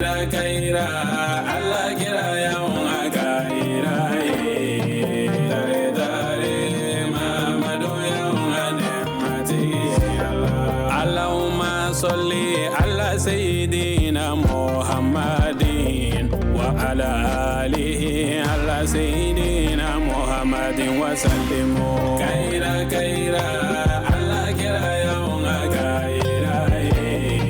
Ala kira Ala ma sɔli ala seyidina Muhamadin wa ala alihi ala seyidina Muhamadin wa salimu. Kayira kayira Ala kira y'anw ka kayira ye.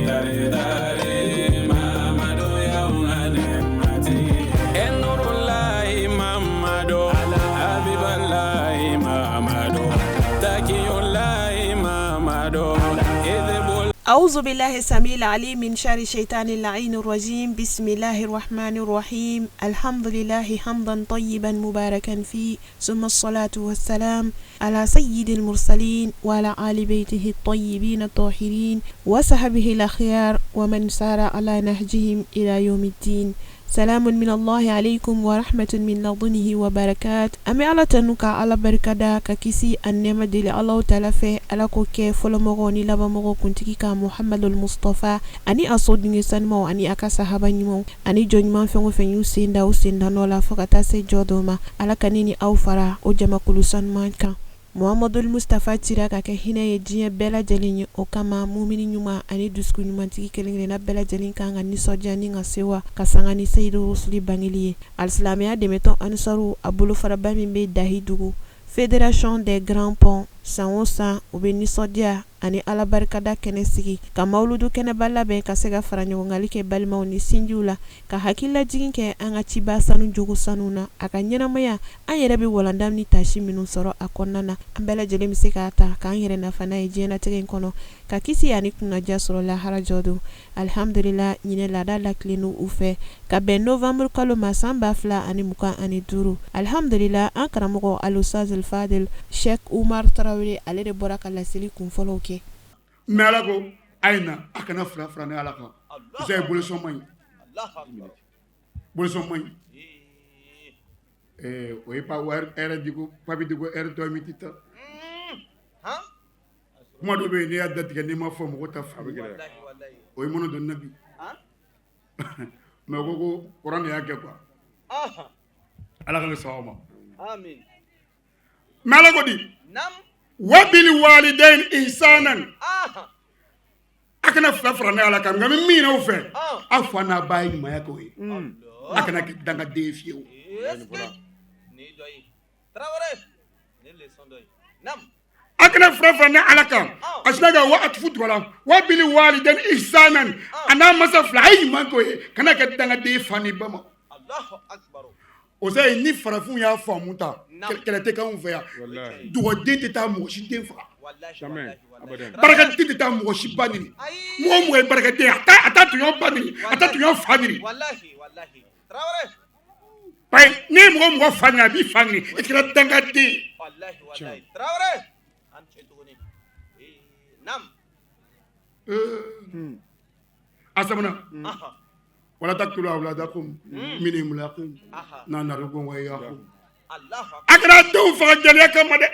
Tare tare Mamadu y'anw ka nɛɛmatigi ye. E nurulayi Mamadu Abibalayi Mamadu Takiyulayi Mamadu Izibul أعوذ بالله السميع العليم من شر الشيطان اللعين الرجيم بسم الله الرحمن الرحيم الحمد لله حمدا طيبا مباركا فيه ثم الصلاة والسلام على سيد المرسلين وعلى آل بيته الطيبين الطاهرين وصحبه الأخيار ومن سار على نهجهم إلى يوم الدين Salamun minallahi aleykum wa rahmatun min ladunihi wa barakat an bɛ Ala tanu ka Ala barikada ka kisi ani nɛɛma deli Alahu taala fɛ Ala k'o kɛ fɔlɔmɔgɔw ni labanmɔgɔw kuntigi kan Muhamadul Mustafa ani a soden sanumaw ani a ka sahaba ɲumanw ani jɔn ɲuman fɛn o fɛn y'u sen da u sen da nɔ la fo ka taa se jɔ don ma Ala ka ne ni aw fara o jamakulu sanuman kan Muhamadul Mustafa cira ka kɛ hinɛ ye diɲɛ bɛɛ lajɛlen ye o kama mumini ɲuman ani dusukun ɲumantigi kelen-kelenna bɛɛ lajɛlen kan ka nisɔndiya ni ka sewa ka sanga ni Seyidu Rusuli bangeli ye alisilamɛya dɛmɛtɔn Ansaru a bolofaraba min bɛ Dahidugu Fédération des Grands Ponts san o san u bɛ nisɔndiya ani Ala barikada kɛnɛ sigi ka mawuludu kɛnɛba labɛn ka se ka fara ɲɔgɔngali kɛ balimaw ni sinjiw la ka hakililajigin kɛ an ka ciba sanu jogo sanu na a ka ɲɛnamaya an yɛrɛ bɛ walanda ni tasi minnu sɔrɔ a kɔnɔna na an bɛɛ lajɛlen bɛ se k'a ta k'an yɛrɛ nafa n'a ye diɲɛlatigɛ in kɔnɔ ka kisi ani kunnaja sɔrɔ lahara jɔ don alihamdulila ɲinɛ laada latilennen u fɛ ka bɛn novembre kalo ma san 2025 alihamdulila an karamɔgɔ al-ustaz al-fadil Sheikh Umar Tarawele ale de bɔra ka laseli kunfɔlɔw kɛ. Mais Ala ko a ye na a kana fila fara ne Ala kan isa ye bolisɔn man ɲi bolisɔn man ɲi o ye pa ɛrɛ diko papi diko ɛrɛ tɔ mi tita kuma dɔ bɛ yen n'i y'a datigɛ n'i ma fɔ mɔgɔ ta fa bɛ gɛlɛya o ye mɔnɔ don na bi mais ko kuran de y'a kɛ quoi Ala ka sɔn ma mais Ala ko di wa bil walidain ihsanan a kana fila fara ne Ala kan nka n bɛ min ɲini aw fɛ aw fa n'a ba ye ɲumanya k'o ye a kana kɛ dangaden ye fiyewu a kana fila fara ne Ala kan a sinna ka wa atufu tugu a la wa bil walidain ihsanan a n'a masa fila a ye ɲuman k'o ye kana kɛ dangaden ye fa ni ba ma o sayi ni farafinw y'a faamu ta kɛlɛ tɛ k'anw fɛ yan dugawuden tɛ taa mɔgɔ si den faga barakaden tɛ taa mɔgɔ si ba neni mɔgɔ o mɔgɔ ye barakaden a t'a tɔɲɔ ba neni a t'a tɔɲɔ fa neni bayi n'i ye mɔgɔ mɔgɔ fa neni a b'i fa neni i kɛra dangaden a sabanan wala taqtulu awladakum min imlaqin nahnu narzuqukum wa iyyakum a kana denw faga gɛlɛya kama dɛ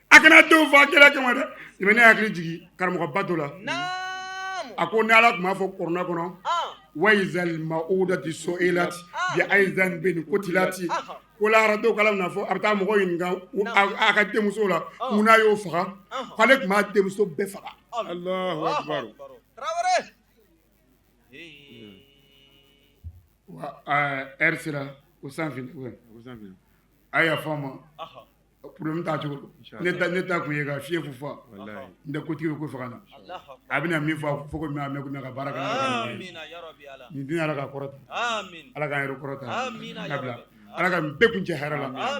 a kana denw faga gɛlɛya kama dɛ i bɛ ne hakili jigin karamɔgɔba dɔ la a ko ni Ala tun b'a fɔ kuranɛ kɔnɔ wa izal mawudatu su'ilat bi ayi zanbin kutilat ko lahara don k'Ala bɛna fɔ a bɛ taa mɔgɔ ɲininka a ka denmuso la mun n'a y'o faga k'ale tun b'a denmuso bɛɛ faga. Alahu akibaru. Heure sera o san a ye yafa n ma problème t'a cogo ne ta kun ye ka fiɲɛ fufa n tɛ kotigi bɛ ko faga na a bɛna min fɔ fo ko mɛ mɛn ka baara kɛ nin dun Ala ka kɔrɔta Ala k'an yɛrɛ kɔrɔta Ala ka bɛɛ kuncɛ hɛrɛ la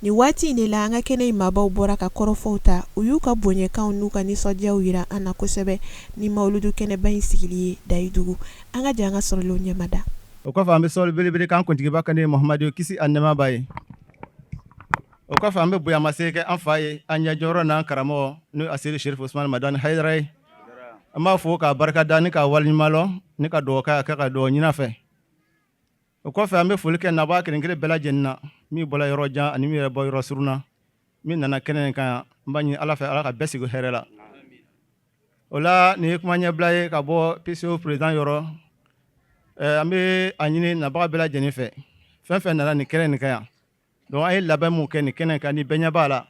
Nin waati in de la an ka kɛnɛ in maabaw bɔra ka kɔrɔfɔw ta u y'u ka bonyakanw n'u ka nisɔndiyaw jira an na kosɛbɛ ni mawuludu kɛnɛba in sigili ye Dayidugu an ka jɛ an ka sɔrɔlenw ɲɛmada o kɔfɛ an bɛ sɔli belebele k'an kuntigiba kan Muhamadu kisi ani nɛɛma b'a ye o kɔfɛ an bɛ bonyamasegin kɛ an fa ye an ɲɛjɔyɔrɔ n'an karamɔgɔ n'o Aseyidi Serifu Usumani Madani Hayidara ye an b'a fo k'a barika da ni k'a waleɲuman lɔn ni ka dugawu k'a ka dugawu ɲini a fɛ o kɔfɛ an bɛ foli kɛ nabaa kelen kelen bɛɛ lajɛlen na min bɔra yɔrɔ jan ani min yɛrɛ bɔ yɔrɔ surun na min nana kɛnɛ in kan yan n b'a ɲini Ala fɛ Ala ka bɛɛ sigi hɛrɛ la o la nin ye kuma ɲɛbila ye ka bɔ PCO président yɔrɔ An bɛ a ɲini nabaga bɛɛ lajɛlen fɛ, fɛn fɛn nana nin kɛnɛ nin kan yan. Donc an ye labɛn mun kɛ nin kɛnɛ kan, ni bɛɛ ɲɛ b'a la.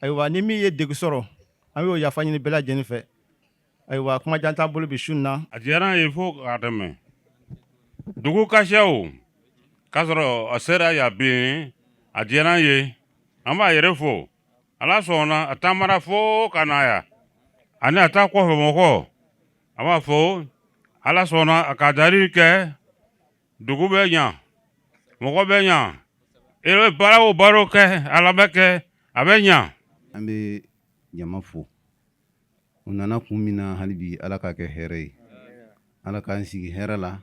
Ayiwa, ni min ye degun sɔrɔ, an y'o yafa ɲini bɛɛ lajɛlen fɛ. Ayiwa, kuma jan t'an bolo bi su in na. A diyara an ye fo k'a tɛmɛ dugu kasiyaw k'a sɔrɔ a sera yan bi. A diyara an ye, an b'a yɛrɛ fo. Ala sɔnna, a taamara fo ka na yan, ani a ta kɔfɛ mɔgɔ, a b'a fɔ Ala sɔnna a ka dari kɛ. Dugu bɛ ɲa, mɔgɔ bɛ ɲa, e bɛ baara o baara kɛ, Ala bɛ kɛ, a bɛ ɲa. An bɛ jama fo. U nana kun min na, hali bi Ala k'a kɛ hɛrɛ ye. Ala k'an sigi hɛrɛ la,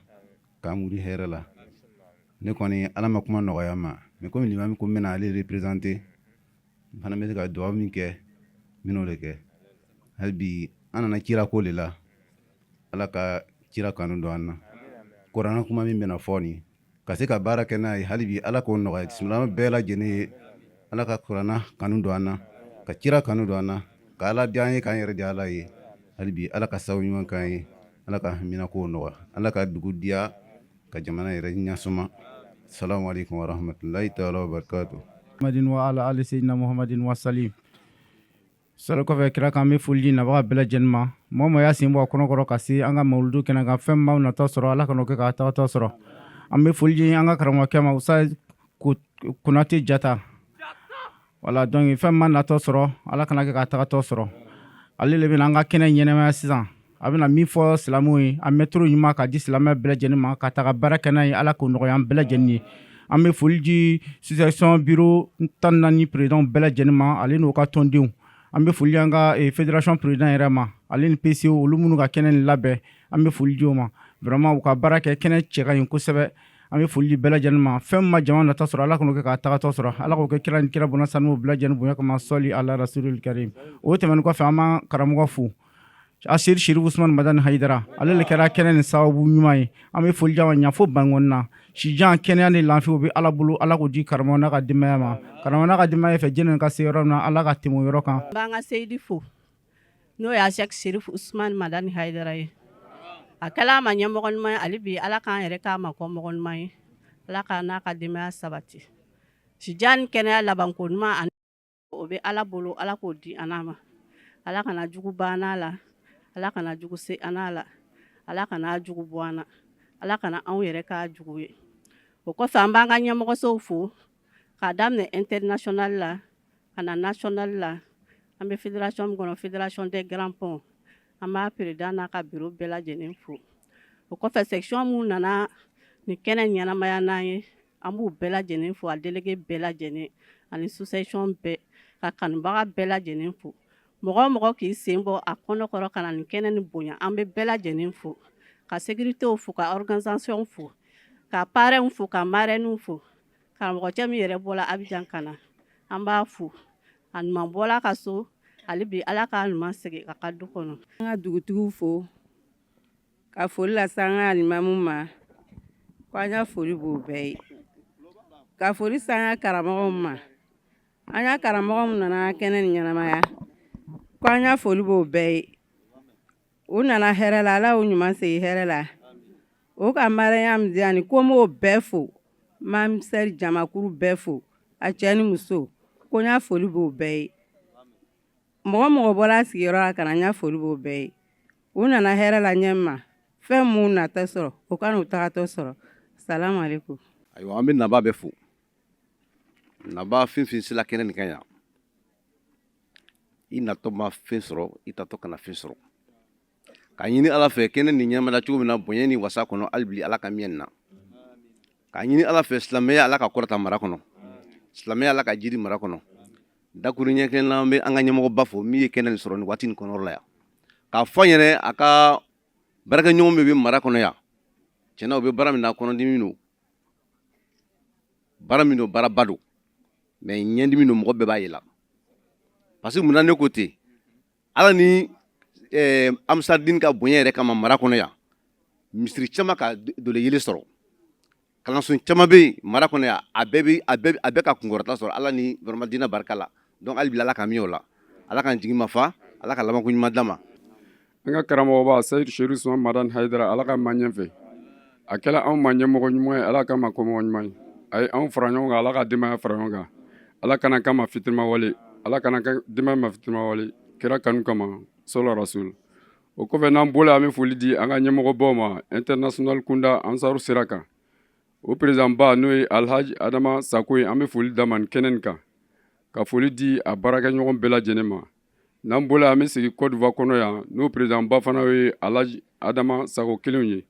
k'an wuli hɛrɛ la. Ne kɔni, Ala ma kuma nɔgɔya ma, mais komi limami ko n bɛna ale représenter, n fana bɛ se ka dugawu min kɛ, n bɛn'o de kɛ. Hali bi an nana kira ko de la. Ala ka kira kanu don an na. Kuranɛ kuma min bɛna fɔ nin, ka se ka baara kɛ n'a ye, hali bi Ala k'o nɔgɔya silamɛ bɛɛ lajɛlen ye. Ala ka kuranɛ kanu don an na, ka kira kanu don an na, ka Ala diya an ye, k'an yɛrɛ di Ala ye. Hali bi Ala ka sababu ɲuman k'an ye. Ala ka hamina kow nɔgɔya. Ala ka dugu diya, ka jamana yɛrɛ ɲasuma. Salamu alaikum wa rahmatullahi taala wa barakatuh. Muhammadin wa ala ali sayyidina Muhammadin wa salim. Sɔrɔ kɔfɛ kira kan, an bɛ foli di nabaga bɛɛ lajɛlen ma. Mɔgɔ mɔgɔ y'a sen bɔ a kɔnɔkɔrɔ ka se an ka mawuludu kɛnɛ kan, fɛn m'aw natɔ sɔrɔ, Ala kan'o kɛ k'a tagatɔ sɔrɔ. An bɛ foli di an ka karamɔgɔkɛ ma, Usa Konate Jata. Voilà, donc fɛn ma natɔ sɔrɔ, Ala kana kɛ k'a tagatɔ sɔrɔ. Ale de bɛna an ka kɛnɛ ɲɛnamaya sisan. A bɛna min fɔ silamɛw ye, a mɛtoro ɲuman ka di silamɛ bɛɛ lajɛlen ma ka taga baara kɛ n'a ye, Ala k'o nɔgɔya an bɛɛ lajɛlen ye. An bɛ foli di sous-section bureau 14 président bɛɛ lajɛlen ma, ale n'u ka tɔndenw. An bɛ foli di an ka fédération président yɛrɛ ma, ale ni PCO, olu minnu ka kɛnɛ nin labɛn, an bɛ foli di o ma. Vraiment, u ka baara kɛ, kɛnɛ cɛ ka ɲi kosɛbɛ. An bɛ foli di bɛɛ lajɛlen ma. Fɛn ma jama nata sɔrɔ, Ala kan'o kɛ k'a tagatɔ sɔrɔ. Ala k'o kɛ kira ni kira bɔnna sanu bɛɛ lajɛlen bonya kama. Sɔli ala rasulil karim. O tɛmɛnen kɔfɛ, an b'an karamɔgɔ fo, Aseri Sherif Usman Madani Hayidara. Ale de kɛra kɛnɛ ni sababu ɲuman ye. An bɛ foli jama ɲa fo Bankɔni na. Sijan, kɛnɛya ni lafiya bɛ Ala bolo, Ala k'o di karamɔgɔ n'a ka denbaya ma. Karamɔgɔ n'a ka denbaya fɛ, jɛnɛ ka se yɔrɔ min na, Ala ka tɛmɛ o yɔrɔ kan. N b'an ka seyidi fo, n'o ye Asɛki Sherif Usman Madani Hayidara ye. A kɛla a ma ɲɛmɔgɔ ɲuman ye, hali bi Ala k'an yɛrɛ k'a ma kɔ mɔgɔ ɲuman ye. Ala k'a n'a ka denbaya sabati. Sijan ni kɛnɛya labanko ɲuman, o bɛ Ala bolo, Ala k'o di an n'a ma. Ala kana jugu ban n'a la, Ala kana jugu se an n'a la, Ala kana jugu bɔ an na, Ala kana anw yɛrɛ k'a jugu ye. O kɔfɛ, an b'an ka ɲɛmɔgɔsow fo, k'a daminɛ international la ka na national la. An bɛ fédération min kɔnɔ, Fédération des Grands Ponts, an b'a président n'a ka bureau bɛɛ lajɛlen fo. O kɔfɛ, section minnu nana nin kɛnɛ ɲɛnamaya n'an ye, an b'u bɛɛ lajɛlen fo, a délégué bɛɛ lajɛlen ani sous-section bɛɛ, ka kanubaga bɛɛ lajɛlen fo. Mɔgɔ o mɔgɔ k'i sen bɔ a kɔnɔkɔrɔ ka na nin kɛnɛ nin bonya, an bɛ bɛɛ lajɛlen fo, ka sécuritéw fo, ka organisation fo, ka parrainw fo, ka marraines fo. Karamɔgɔcɛ min yɛrɛ bɔra Abidjan ka na, an b'a fo. A ɲuman bɔla ka so, hali bi Ala k'a ɲuman segin a ka du kɔnɔ. An ka dugutigiw fo, ka foli lase an ka alimamu ma, ko an ka foli b'o bɛɛ ye, ka foli se an ka karamɔgɔw ma, an ka karamɔgɔ min nana an ka kɛnɛ ni ɲɛnamaya, ko an ka foli b'o bɛɛ ye. U nana hɛrɛ la, Ala y'u ɲuman segin hɛrɛ la. O ka maraya min di yan ni ko n b'o bɛɛ fo, mamisɛri jamakuru bɛɛ fo, a cɛ ni muso, ko n ka foli b'o bɛɛ ye. Mɔgɔ mɔgɔ bɔra a sigiyɔrɔ la ka na, n ka foli b'o bɛɛ ye. U nana hɛrɛ la ɲɛ ma, fɛn m'u natɔ sɔrɔ, o ka n'u tagatɔ sɔrɔ. Salamu aleykum. Ayiwa, an bɛ naba bɛɛ fo. Naba fɛn fɛn sela kɛnɛ nin kan yan, i natɔ ma fɛn sɔrɔ, i tatɔ kana fɛn sɔrɔ. K'a ɲini Ala fɛ, kɛnɛ nin ɲɛnamaya cogo min na bonya ni wasa kɔnɔ, hali bi Ala ka miɲɛ nin na. K'a ɲini Ala fɛ, silamɛya Ala ka kɔrɔta mara kɔnɔ, silamɛya Ala ka jiri mara kɔnɔ. Dakuru ɲɛ kelen na, an bɛ an ka ɲɛmɔgɔba fo min ye kɛnɛ nin sɔrɔ nin waati nin kɔnɔyɔrɔ la yan, k'a fɔ an yɛrɛ a ka baarakɛɲɔgɔn min bɛ mara kɔnɔ yan. Tiɲɛna, u bɛ baara min na, kɔnɔdimi don, baara min don, baaraba don, mais ɲɛdimi don, mɔgɔ bɛɛ b'a ye la. Parce que munna ne ko ten? Ala ni Amisadini ka bonya yɛrɛ kama, mara kɔnɔ yan, misiri caman ka dole yeli sɔrɔ, kalanso caman bɛ yen mara kɔnɔ yan, a bɛɛ bɛ a bɛɛ ka kunkɔrɔta sɔrɔ Ala ni vraiment diinɛ barika la. Donc hali bi Ala ka min o la, Ala k'an jigi ma fa, Ala ka labanko ɲuman d'an ma. An ka karamɔgɔba Seyidu Seyidu Usumani Madani Hayidara, Ala ka ma ɲɛfɛ. A kɛla anw ma ɲɛmɔgɔ ɲuman ye, Ala k'a ma kɔmɔgɔ ɲuman ye. A ye anw fara ɲɔgɔn kan, Ala ka denbaya fara ɲɔgɔn kan. Ala kana k'a ma fitirimawale, Ala kana denbaya ma fitirimawale, kira kanu kama, sɔla rasul. O kɔfɛ n'an bɔla, an bɛ foli di an ka ɲɛmɔgɔbaw ma international kunda ansaru sira kan. O président ba n'o ye Alhaji Adama Sako ye, an bɛ foli d'a ma nin kɛnɛ nin kan, ka foli di a baarakɛɲɔgɔn bɛɛ lajɛlen ma. N'an bɔla, an bɛ segin Côte d'Ivoire kɔnɔ yan, n'o président ba fana ye Alhaji Adama Sako kelenw ye,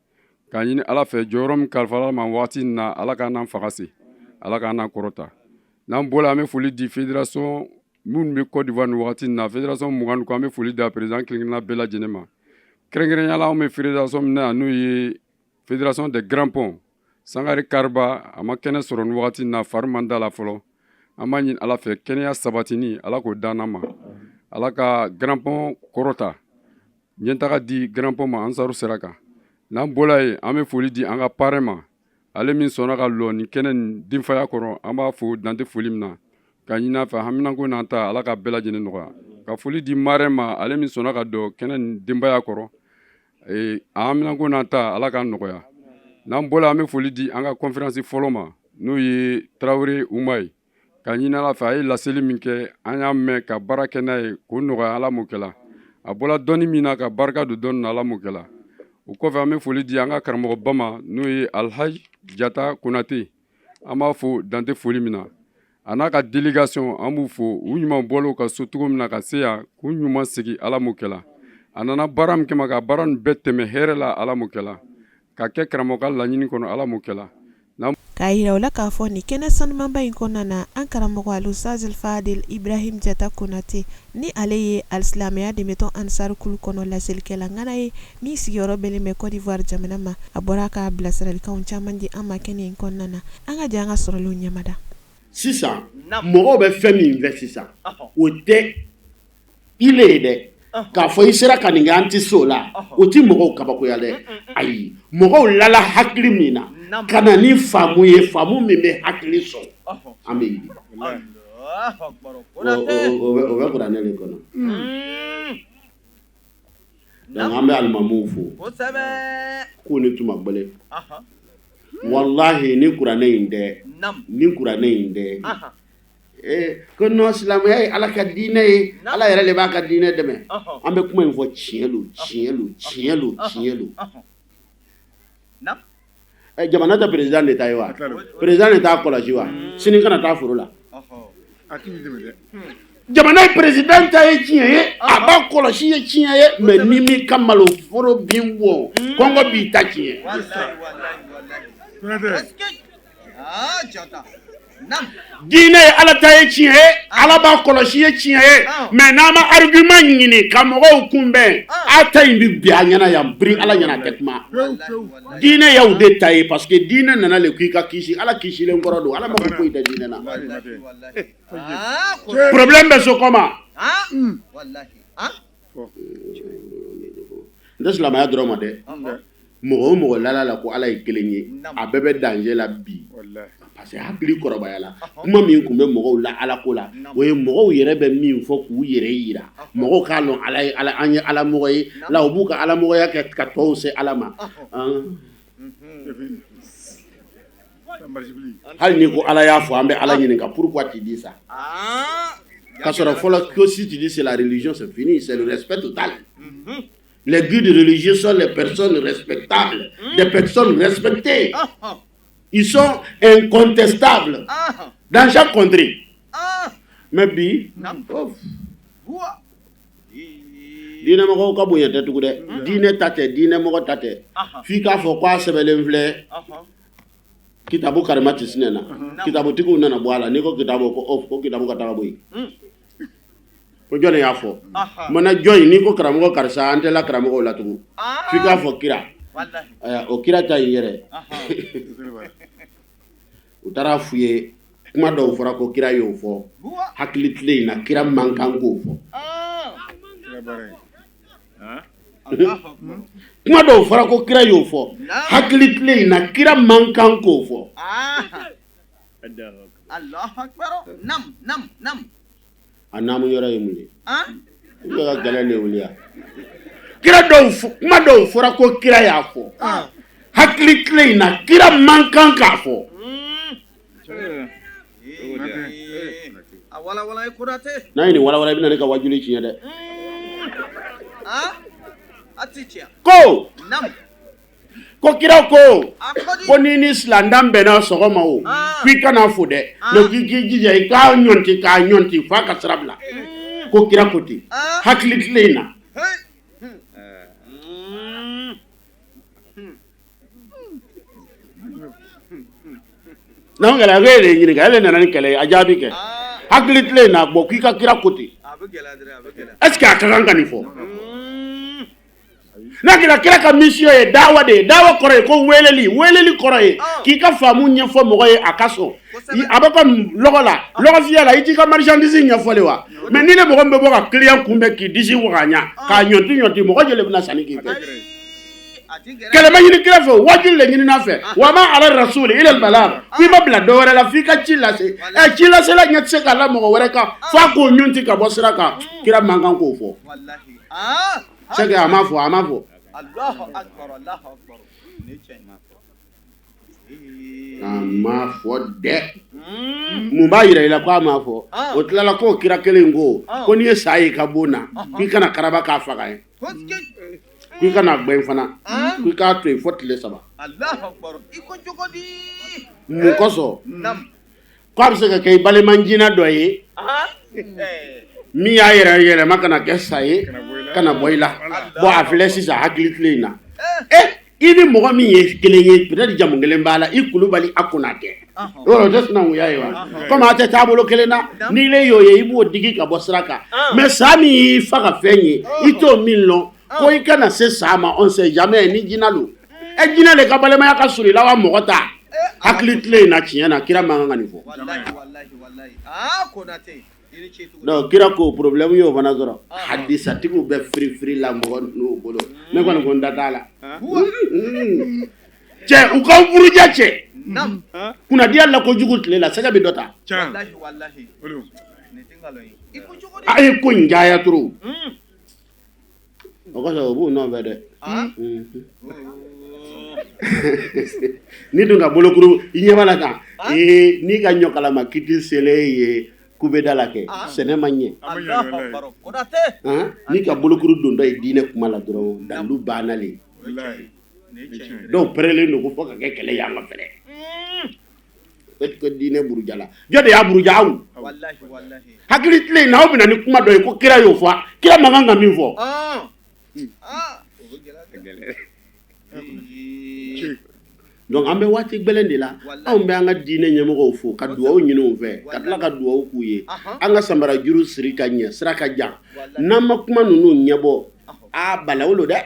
k'a ɲini Ala fɛ, jɔyɔrɔ min kalifara ma waati in na, Ala k'an n'an faga se, Ala k'an n'an kɔrɔta. N'an bɔla, an bɛ foli di fédération minnu bɛ Côte d'Ivoire nin wagati in na, fédération 20 kɔ, an bɛ foli di a président kelen-kelenna bɛɛ lajɛlen ma. Kɛrɛnkɛrɛnnenya la, anw bɛ fédération min na yan, n'o ye fédération des grands ponts, Sangare Kariba, a ma kɛnɛ sɔrɔ nin wagati in na, fari man da la fɔlɔ. An b'a ɲini Ala fɛ, kɛnɛya sabatini, Ala k'o d'an ma, Ala ka grand pont kɔrɔta, ɲɛtaga di grand pont ma ansaru sira kan. N'an bɔla yen, an bɛ foli di an ka parrain ma, ale min sɔnna ka lɔ nin kɛnɛ nin denfaya kɔrɔ, an b'a fo dante foli min na, ka ɲini a fɛ, haminanko n'an ta, Ala ka bɛɛ lajɛlen nɔgɔya. Ka foli di marraine ma, ale min sɔnna ka don kɛnɛ nin denbaya kɔrɔ, a haminanko n'an ta, Ala ka nɔgɔya. N'an bɔla, an bɛ foli di an ka conférence fɔlɔ ma, n'o ye Tarawele Uma ye, ka ɲini Ala fɛ, a ye laseli min kɛ, an y'a mɛn ka baara kɛ n'a ye, k'o nɔgɔya, Ala m'o kɛla. A bɔla dɔnni min na, ka barika don dɔnni na, Ala m'o kɛla. O kɔfɛ, an bɛ foli di an ka karamɔgɔba ma, n'o ye Alhaji Jata Konate, an b'a fo dante foli min na, a n'a ka délégation, an b'u fo. U ɲuman bɔla ka so cogo min na ka se yan, k'u ɲuman segi, Ala m'o kɛla. A nana baara min kama, ka baara nin bɛɛ tɛmɛ hɛrɛ la, Ala m'o kɛla, ka kɛ karamɔgɔ ka laɲini kɔnɔ, Ala m'o kɛla. K'a yira u la k'a fɔ nin kɛnɛ sanumanba in kɔnɔna na, an karamɔgɔ Alusaz Fadil Ibrahim Jata Konate, ni ale ye alisilamɛya dɛmɛtɔn Ansar kulu kɔnɔ laselikɛla ŋana ye, min sigiyɔrɔ bɛnnen bɛ Côte d'Ivoire jamana ma, a bɔra ka bilasiralikanw caman di an ma kɛnɛ in kɔnɔna na. An ka jɛ an ka sɔrɔlenw ɲɛmada. Sisan mɔgɔw bɛ fɛn min fɛ sisan, o tɛ ile ye dɛ. K'a fɔ i sera ka nin kɛ, an tɛ se o la, o tɛ mɔgɔw kabakoya dɛ. Ayi, mɔgɔw lala hakili min na ka na ni faamu ye, faamu min bɛ hakili sɔn, an bɛ yiri o bɛ kuranɛ de kɔnɔ. Donc an bɛ alimamuw fo k'u ni tuma gbɛlɛ. Walahi, ni kuranɛ in tɛ, ni kuranɛ in tɛ, ko non, silamɛya ye Ala ka diinɛ ye, Ala yɛrɛ de b'a ka diinɛ dɛmɛ. An bɛ kuma in fɔ, tiɲɛ don, tiɲɛ don, tiɲɛ don, tiɲɛ don. Jamana tɛ président de ta ye wa? Président de t'a kɔlɔsi wa? Sini kana taa foro la. Jamana ye président ta ye, tiɲɛ ye, a b'a kɔlɔsi ye, tiɲɛ ye, mais ni m'i ka malo foro bin bɔ, kɔngɔ b'i ta tiɲɛ. Diinɛ ye Ala ta ye, tiɲɛ ye, Ala b'a kɔlɔsi ye, tiɲɛ ye, mais n'an ma argument ɲini ka mɔgɔw kunbɛn, a ta in bɛ bin a ɲɛna yan, biri Ala ɲɛna, a tɛ kuma. Diinɛ y'aw de ta ye, parce que diinɛ nana le k'i ka kisi. Ala kisilen kɔrɔ don, Ala mako foyi tɛ diinɛ na. Problème bɛ so kɔma n tɛ silamɛya dɔrɔn ma dɛ. Mɔgɔ o mɔgɔ lala la ko Ala ye kelen ye, a bɛɛ bɛ danger la bi, parce que hakili kɔrɔbayala. Kuma min tun bɛ mɔgɔw la Ala ko la, o ye mɔgɔw yɛrɛ bɛ min fɔ k'u yɛrɛ yira, mɔgɔw k'a lɔn Ala ye Ala, an ye Ala mɔgɔ ye la, u b'u ka Ala mɔgɔya kɛ ka tɔw se Ala ma. Hali ni ko Ala y'a fɔ, an bɛ Ala ɲininka: pourquoi tu dis ça? K'a sɔrɔ fɔlɔ ko si tu dis c'est la religion, c'est fini, c'est le respect total. Les guides religieux sont les personnes respectables, des personnes respectées. Ils sont incontestables dans chaque contrée. Mais bi, diinɛmɔgɔw ka bonya tɛ tugun dɛ. Diinɛ ta tɛ, diinɛmɔgɔ ta tɛ. F'i k'a fɔ k'a sɛbɛnlen filɛ kitabu karima tɛ sinɛ na, kitabutigiw nana bɔ a la. N'i ko kitabu, ko kitabu ka taga bɔ yen, ko jɔn y'a fɔ mana jɔn in? N'i ko karamɔgɔ karisa, an tɛ la karamɔgɔw la tugun, f'i k'a fɔ kira. O kira ta in yɛrɛ, u taara f'u ye, kuma dɔw fɔra ko kira y'o fɔ. Hakili tile in na, kira man kan k'o fɔ. Kuma dɔw fɔra ko kira y'o fɔ, hakili tile in na, kira man kan k'o fɔ. A naamu yɔrɔ ye mun ye? I bɛ ka gɛlɛn de wuli. Kira dɔw, kuma dɔw fɔra ko kira y'a fɔ. Hakili tile in na, kira man kan k'a fɔ. N'a ye nin walawala, i bɛna ne ka wajuli tiɲɛ dɛ. Ko ko kira ko ko n'i ni silantan bɛnna sɔgɔma o, k'i kana fo dɛ, mais k'i k'i jija i k'a ɲɔnti k'a ɲɔnti f'a ka sira bila. Ko kira ko ten hakili tile in na. N'an kɛra e de ɲininka, e de nana ni kɛlɛ ye, a jaabi kɛ. Hakili tile in na bɔn, k'i ka kira ko ten, est ce que a ka kan ka nin fɔ? N'a kɛra kira ka mission ye dawa de ye. Dawa kɔrɔ ye ko weleli. Weleli kɔrɔ ye k'i ka faamu ɲɛfɔ mɔgɔ ye a ka sɔn. A bɛ komi lɔgɔ la, lɔgɔfiyɛ la, i t'i ka marchandise ɲɛfɔ de wa? Mais ni ne mɔgɔ min bɛ bɔ ka client kunbɛn k'i disi waga ɲa k'a ɲɔnti ɲɔnti, mɔgɔ joli bɛna sanni k'i fɛ? Kɛlɛ ma ɲini kira fɛ, wajuli de ɲinina fɛ. Wa ma ala rasuli ilal balagh, k'i ma bila dɔ wɛrɛ la f'i ka ci lase. Ɛ, ci lasela ɲɛ tɛ se ka la mɔgɔ wɛrɛ kan f'a k'o ɲɔnti ka bɔ sira kan. Kira man kan k'o fɔ. C'est que a ma fɔ, a ma fɔ, a ma fɔ dɛ. Mun b'a jira i la ko a ma fɔ? O tilala k'o kira kelen ko ko n'i ye sa ye i ka bon na, k'i kana karaba k'a faga ye, k'i kana gbɛn fana, k'i k'a to yen fo tile 3. Mun kosɔn? K'a bɛ se ka kɛ i balima jinɛ dɔ ye min y'a yɛrɛ yɛlɛma ka na kɛ sa ye ka na bɔ i la. Bon, a filɛ sisan hakili tile in na, i ni mɔgɔ min ye kelen ye, peut-être jamu kelen b'a la, i Kulubali a Konatɛ, o tɛ sinankunya ye wa? Komi a tɛ taabolo kelen na, n'i le y'o ye, i b'o digi ka bɔ sira kan. Mais sa min y'i fa ka fɛn ye, i t'o min lɔn, ko i kana se sa ma, on sait jamais ni jinɛ lo. Ɛ, jinɛ de ka balimaya ka surun i la wa mɔgɔ ta? Hakili tile in na, tiɲɛ na, kira man kan ka nin fɔ. Donc kira ko problème y'o fana sɔrɔ. Hadisatigiw bɛ firifiri la mɔgɔ ninnu bolo. Ne kɔni ko n da t'a la. Cɛ, u k'aw buruja cɛ kunnadiya la kojugu tile la, sɛgɛ bɛ dɔ ta. A ye ko in caya trop, o kosɔn u b'u nɔfɛ dɛ. Ni dun ka bolokuru i ɲɛ b'a la tan, ee, n'i ka ɲɔkalama kiti selen ye kubeda la kɛ, sɛnɛ ma ɲɛ. N'i ka bolokuru dontɔ ye diinɛ kuma la dɔrɔn, dalu banna le. Dɔw pɛrɛlen don ko fo ka kɛ kɛlɛ ye an ka fɛrɛ ko diinɛ burujala. Jɔn de y'a buruja? Aw hakili tile in na, aw bɛna ni kuma dɔ ye ko kira y'o fɔ, kira man kan ka min fɔ. Donc an bɛ waati gɛlɛn de la. Anw bɛ an ka diinɛ ɲɛmɔgɔw fo ka dugawu ɲini u fɛ, ka tila ka dugawu k'u ye. An ka samarajuru siri ka ɲɛ, sira ka jan. N'an ma kuma ninnu ɲɛbɔ, aa, balawu lo dɛ.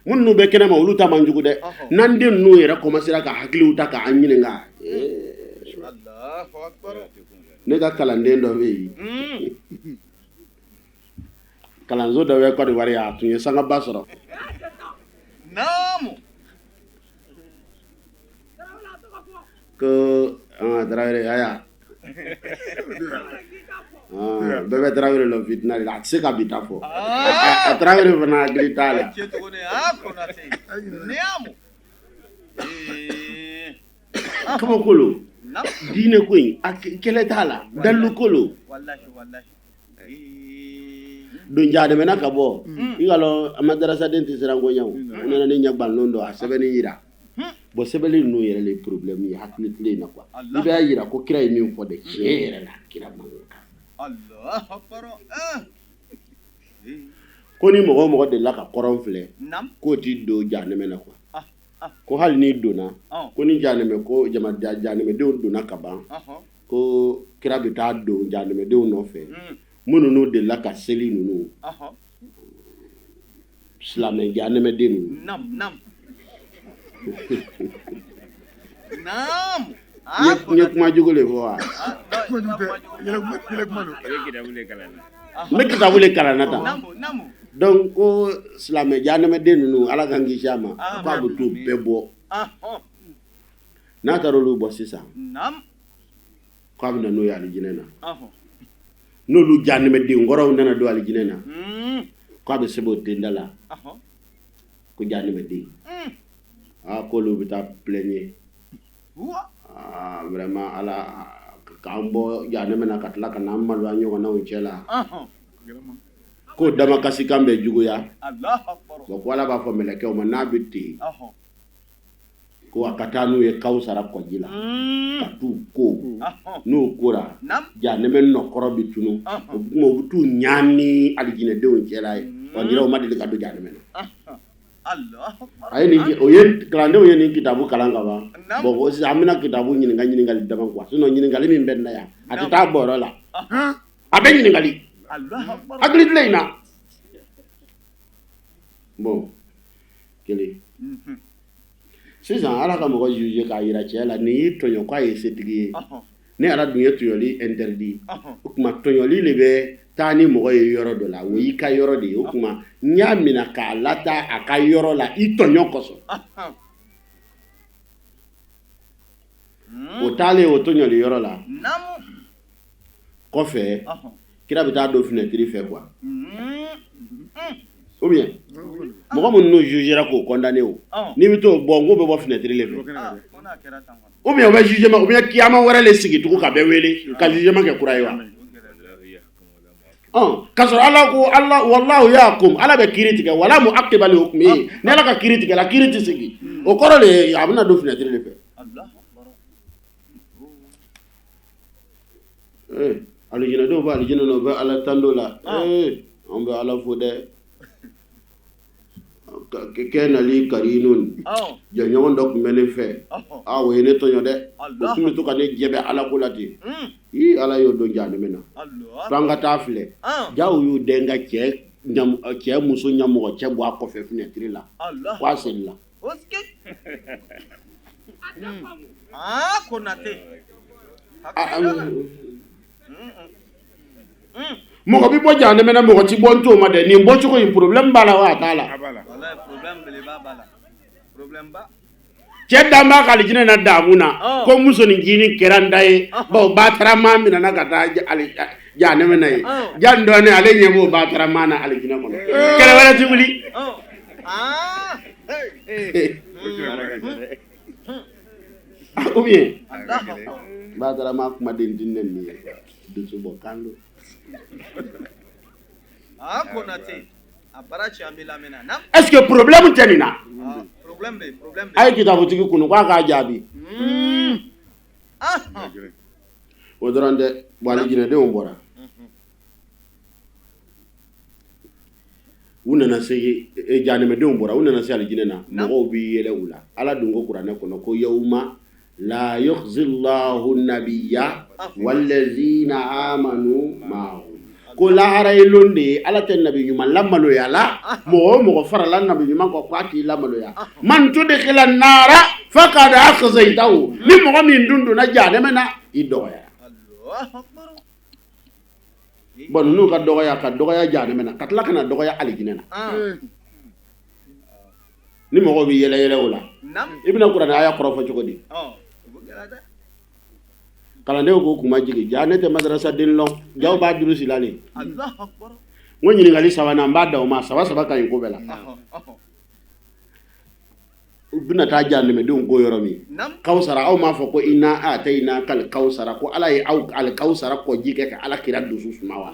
Minnu bɛ kɛnɛma, olu ta man jugu dɛ. N'an den ninnu yɛrɛ commencera ka hakiliw ta k'an ɲininka. Ne ka kalanden dɔ bɛ yen, kalanso dɔ bɛ Côte d'Ivoire, a tun ye sangaba sɔrɔ. Ko Tarawele aya bɛɛ bɛ Tarawele lɔn fitina de la, a tɛ se ka bi ta fɔ. A Tarawele fana hakili t'a la. Kabako lo, diinɛ ko in, a kɛlɛ t'a la, dalilu ko lo. Don jahanɛmɛ ka bɔ, i ka lɔn a madarasaden tɛ siran ko ɲɛ. O nana ne ɲɛ gbalilen don, a sɛbɛnni jira. Bon, sɛbɛnni ninnu yɛrɛ le problème ye hakili tile in na quoi. I b'a jira ko kira ye min fɔ dɛ, tiɲɛ yɛrɛ la, kira man kan. Ko ni mɔgɔ o mɔgɔ delila ka kɔrɔn filɛ, k'o t'i don jahanɛmɛ na quoi. Ko hali n'i donna, ko ni jahanɛmɛ ko jama jahanɛmɛdenw donna ka ban, ko kira bɛ taa don jahanɛmɛdenw nɔfɛ, minnu n'u delila ka seli ninnu, silamɛ jahanɛmɛden ninnu. N ye kuma jugu de fɔ wa? N bɛ kitabu de kalan na tan. Donc ko silamɛ jahanɛmɛden ninnu, Ala k'an kisi a ma, k'a bɛ t'u bɛɛ bɔ. N'a taara olu bɔ sisan, k'a bɛ na n'o ye alijinɛ na. N'olu jahanɛmɛden kɔrɔw nana don alijinɛ na, k'a bɛ sɛbɛn o tenda la ko jahanɛmɛden. Aa, k'olu bɛ taa plaignent. Aa, vraiment, Ala k'an bɔ jahanama na ka tila ka n'an maloya ɲɔgɔnnaw cɛ la, k'o damakasikan bɛ juguya. Bon, ko Ala b'a fɔ mɛlɛkɛw ma n'a bɛ ten, ko a ka taa n'u ye Kawusara kɔji la ka t'u ko. N'u kora, jahanama nɔkɔrɔ bɛ tunu. O tuma u bɛ t'u ɲaami alijinɛdenw cɛla ye. Wa u ma deli ka don jahanama na. A ye nin, o ye kalandenw ye nin kitabu kalan ka ban. Bon, ko sisan an bɛna kitabu ɲininka ɲininkali dama quoi. Sinon ɲininkali min bɛ nin na yan, a tɛ taa bɔyɔrɔ la, a bɛ ɲininkali hakili tilen in na. Bon, kelen, sisan Ala ka mɔgɔ juger k'a jira cɛ la nin y'i tɔɲɔ, k'a ye setigi ye. Ne Ala dun ye tɔɲɔli interdit. O tuma tɔɲɔli de bɛ taa ni mɔgɔ ye yɔrɔ dɔ la, o y'i ka yɔrɔ de ye. O tuma n y'a minɛ k'a lataa a ka yɔrɔ la i tɔɲɔ kosɔn. O taalen o tɔɲɔli yɔrɔ la kɔfɛ, kira bɛ taa don fenêtre fɛ quoi. Ou bien mɔgɔ minnu jugera k'o condamné, o n'i bɛ t'o bɔ, n k'o bɛ bɔ fenêtre le fɛ. Ou bien o bɛ jugement, ou bien kiyama wɛrɛ le sigi tugun ka bɛɛ wele ka jugement kɛ kura ye wa? K'a sɔrɔ Ala ko ala wallahu yahkum, Ala bɛ kiiri tigɛ, wala muaqiba li hukmihi. Ni Ala ka kiiri tigɛla, kiiri tɛ segin. O kɔrɔ de ye a bɛna don fenêtre de fɛ. Alijinɛdenw bɛ alijinɛ na, u bɛ Ala tando la. Ee, an bɛ Ala fo dɛ. Kana li karinun, jɛɲɔgɔn dɔ tun bɛ ne fɛ, aa, o ye ne tɔɲɔ dɛ, o tun bɛ to ka ne jɛbɛ Ala ko la ten. Ii, Ala y'o don jahanama na. To an ka taa filɛ, ja u y'u den ka cɛ muso ɲɛmɔgɔ cɛ bɔ a kɔfɛ fenêtre la k'a selila. Mɔgɔ bɛ bɔ jahanama na, mɔgɔ tɛ bɔ n t'o ma dɛ. Nin bɔcogo in, problème b'a la wa a t'a la? Cɛ dan b'a ka alijinɛ na damu na ko musonincinin kɛra n da ye, bawo batarama minɛna ka taa jahanama na ye. Jan dɔɔnin, ale ɲɛ b'o batarama na alijinɛ kɔnɔ, kɛlɛ wɛrɛ tɛ wuli. Ou bien batarama kumaden tɛ ne nin ye, dusu bɔ kan don. Est-ce que problème tɛ nin na? A ye kitabutigi kunu k'a k'a jaabi. O dɔrɔn tɛ, bon, alijinɛdenw bɔra, u nana se, jahanamadenw bɔra, u nana se alijinɛ na, mɔgɔw b'i yɛlɛ u la. Ala dun ko kuranɛ kɔnɔ ko yawma la yukhzi Allahu nabiyya wallazina amanu ma'ahu, ko lahara ye lon de ye, Ala tɛ nabi ɲuman lamaloya la. Mɔgɔ o mɔgɔ farala nabi ɲuman kɔ, k'a t'i lamaloya. Man tudkhila nara faqad akhzaytahu, ni mɔgɔ min dun donna jahanama na, i dɔgɔyara. Bon, ninnu ka dɔgɔya, ka dɔgɔya jahanama na, ka tila ka na dɔgɔya alijinɛ na, ni mɔgɔw bɛ yɛlɛ yɛlɛ o la, i bɛna kuranɛ aya kɔrɔ fɔ cogo di? Kalandenw k'u kuma jigin. Ja ne tɛ madarasaden lɔn, jaw b'a durusi la de. N ko ɲininkali sabanan, n b'a da o ma. Saba saba ka ɲi ko bɛɛ la. U bɛna taa jahanamadenw ko yɔrɔ min kawusara, aw m'a fɔ ko inna a'tainaka kawusara, ko Ala ye aw alikawusara kɔji kɛ ka Ala kira dusu suma wa?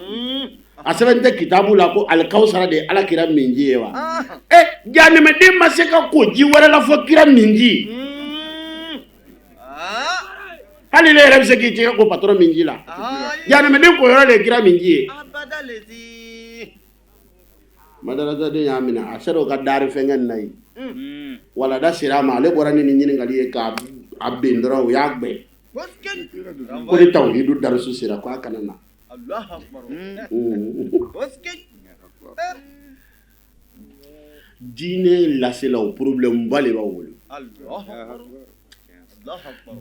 A sɛbɛn tɛ kitabu la ko alikawusara de ye Ala kira minji ye wa? Ɛ, jahanamaden ma se ka ko ji wɛrɛ la fɔ kira minji. Hali ne yɛrɛ bɛ se k'i tɛgɛ ko patɔrɔn minji la, jahanamaden ko yɔrɔ de ye kira minji ye. Madarasaden y'a minɛ, a sera o ka dari fɛnkɛ nin na yen, walada sera a ma. Ale bɔra ni nin ɲininkali ye k'a a ben dɔrɔn, o y'a gbɛn ko ni tawhidu darisu sera, ko a kana na. Diinɛ laselaw, problème ba de b'aw bolo.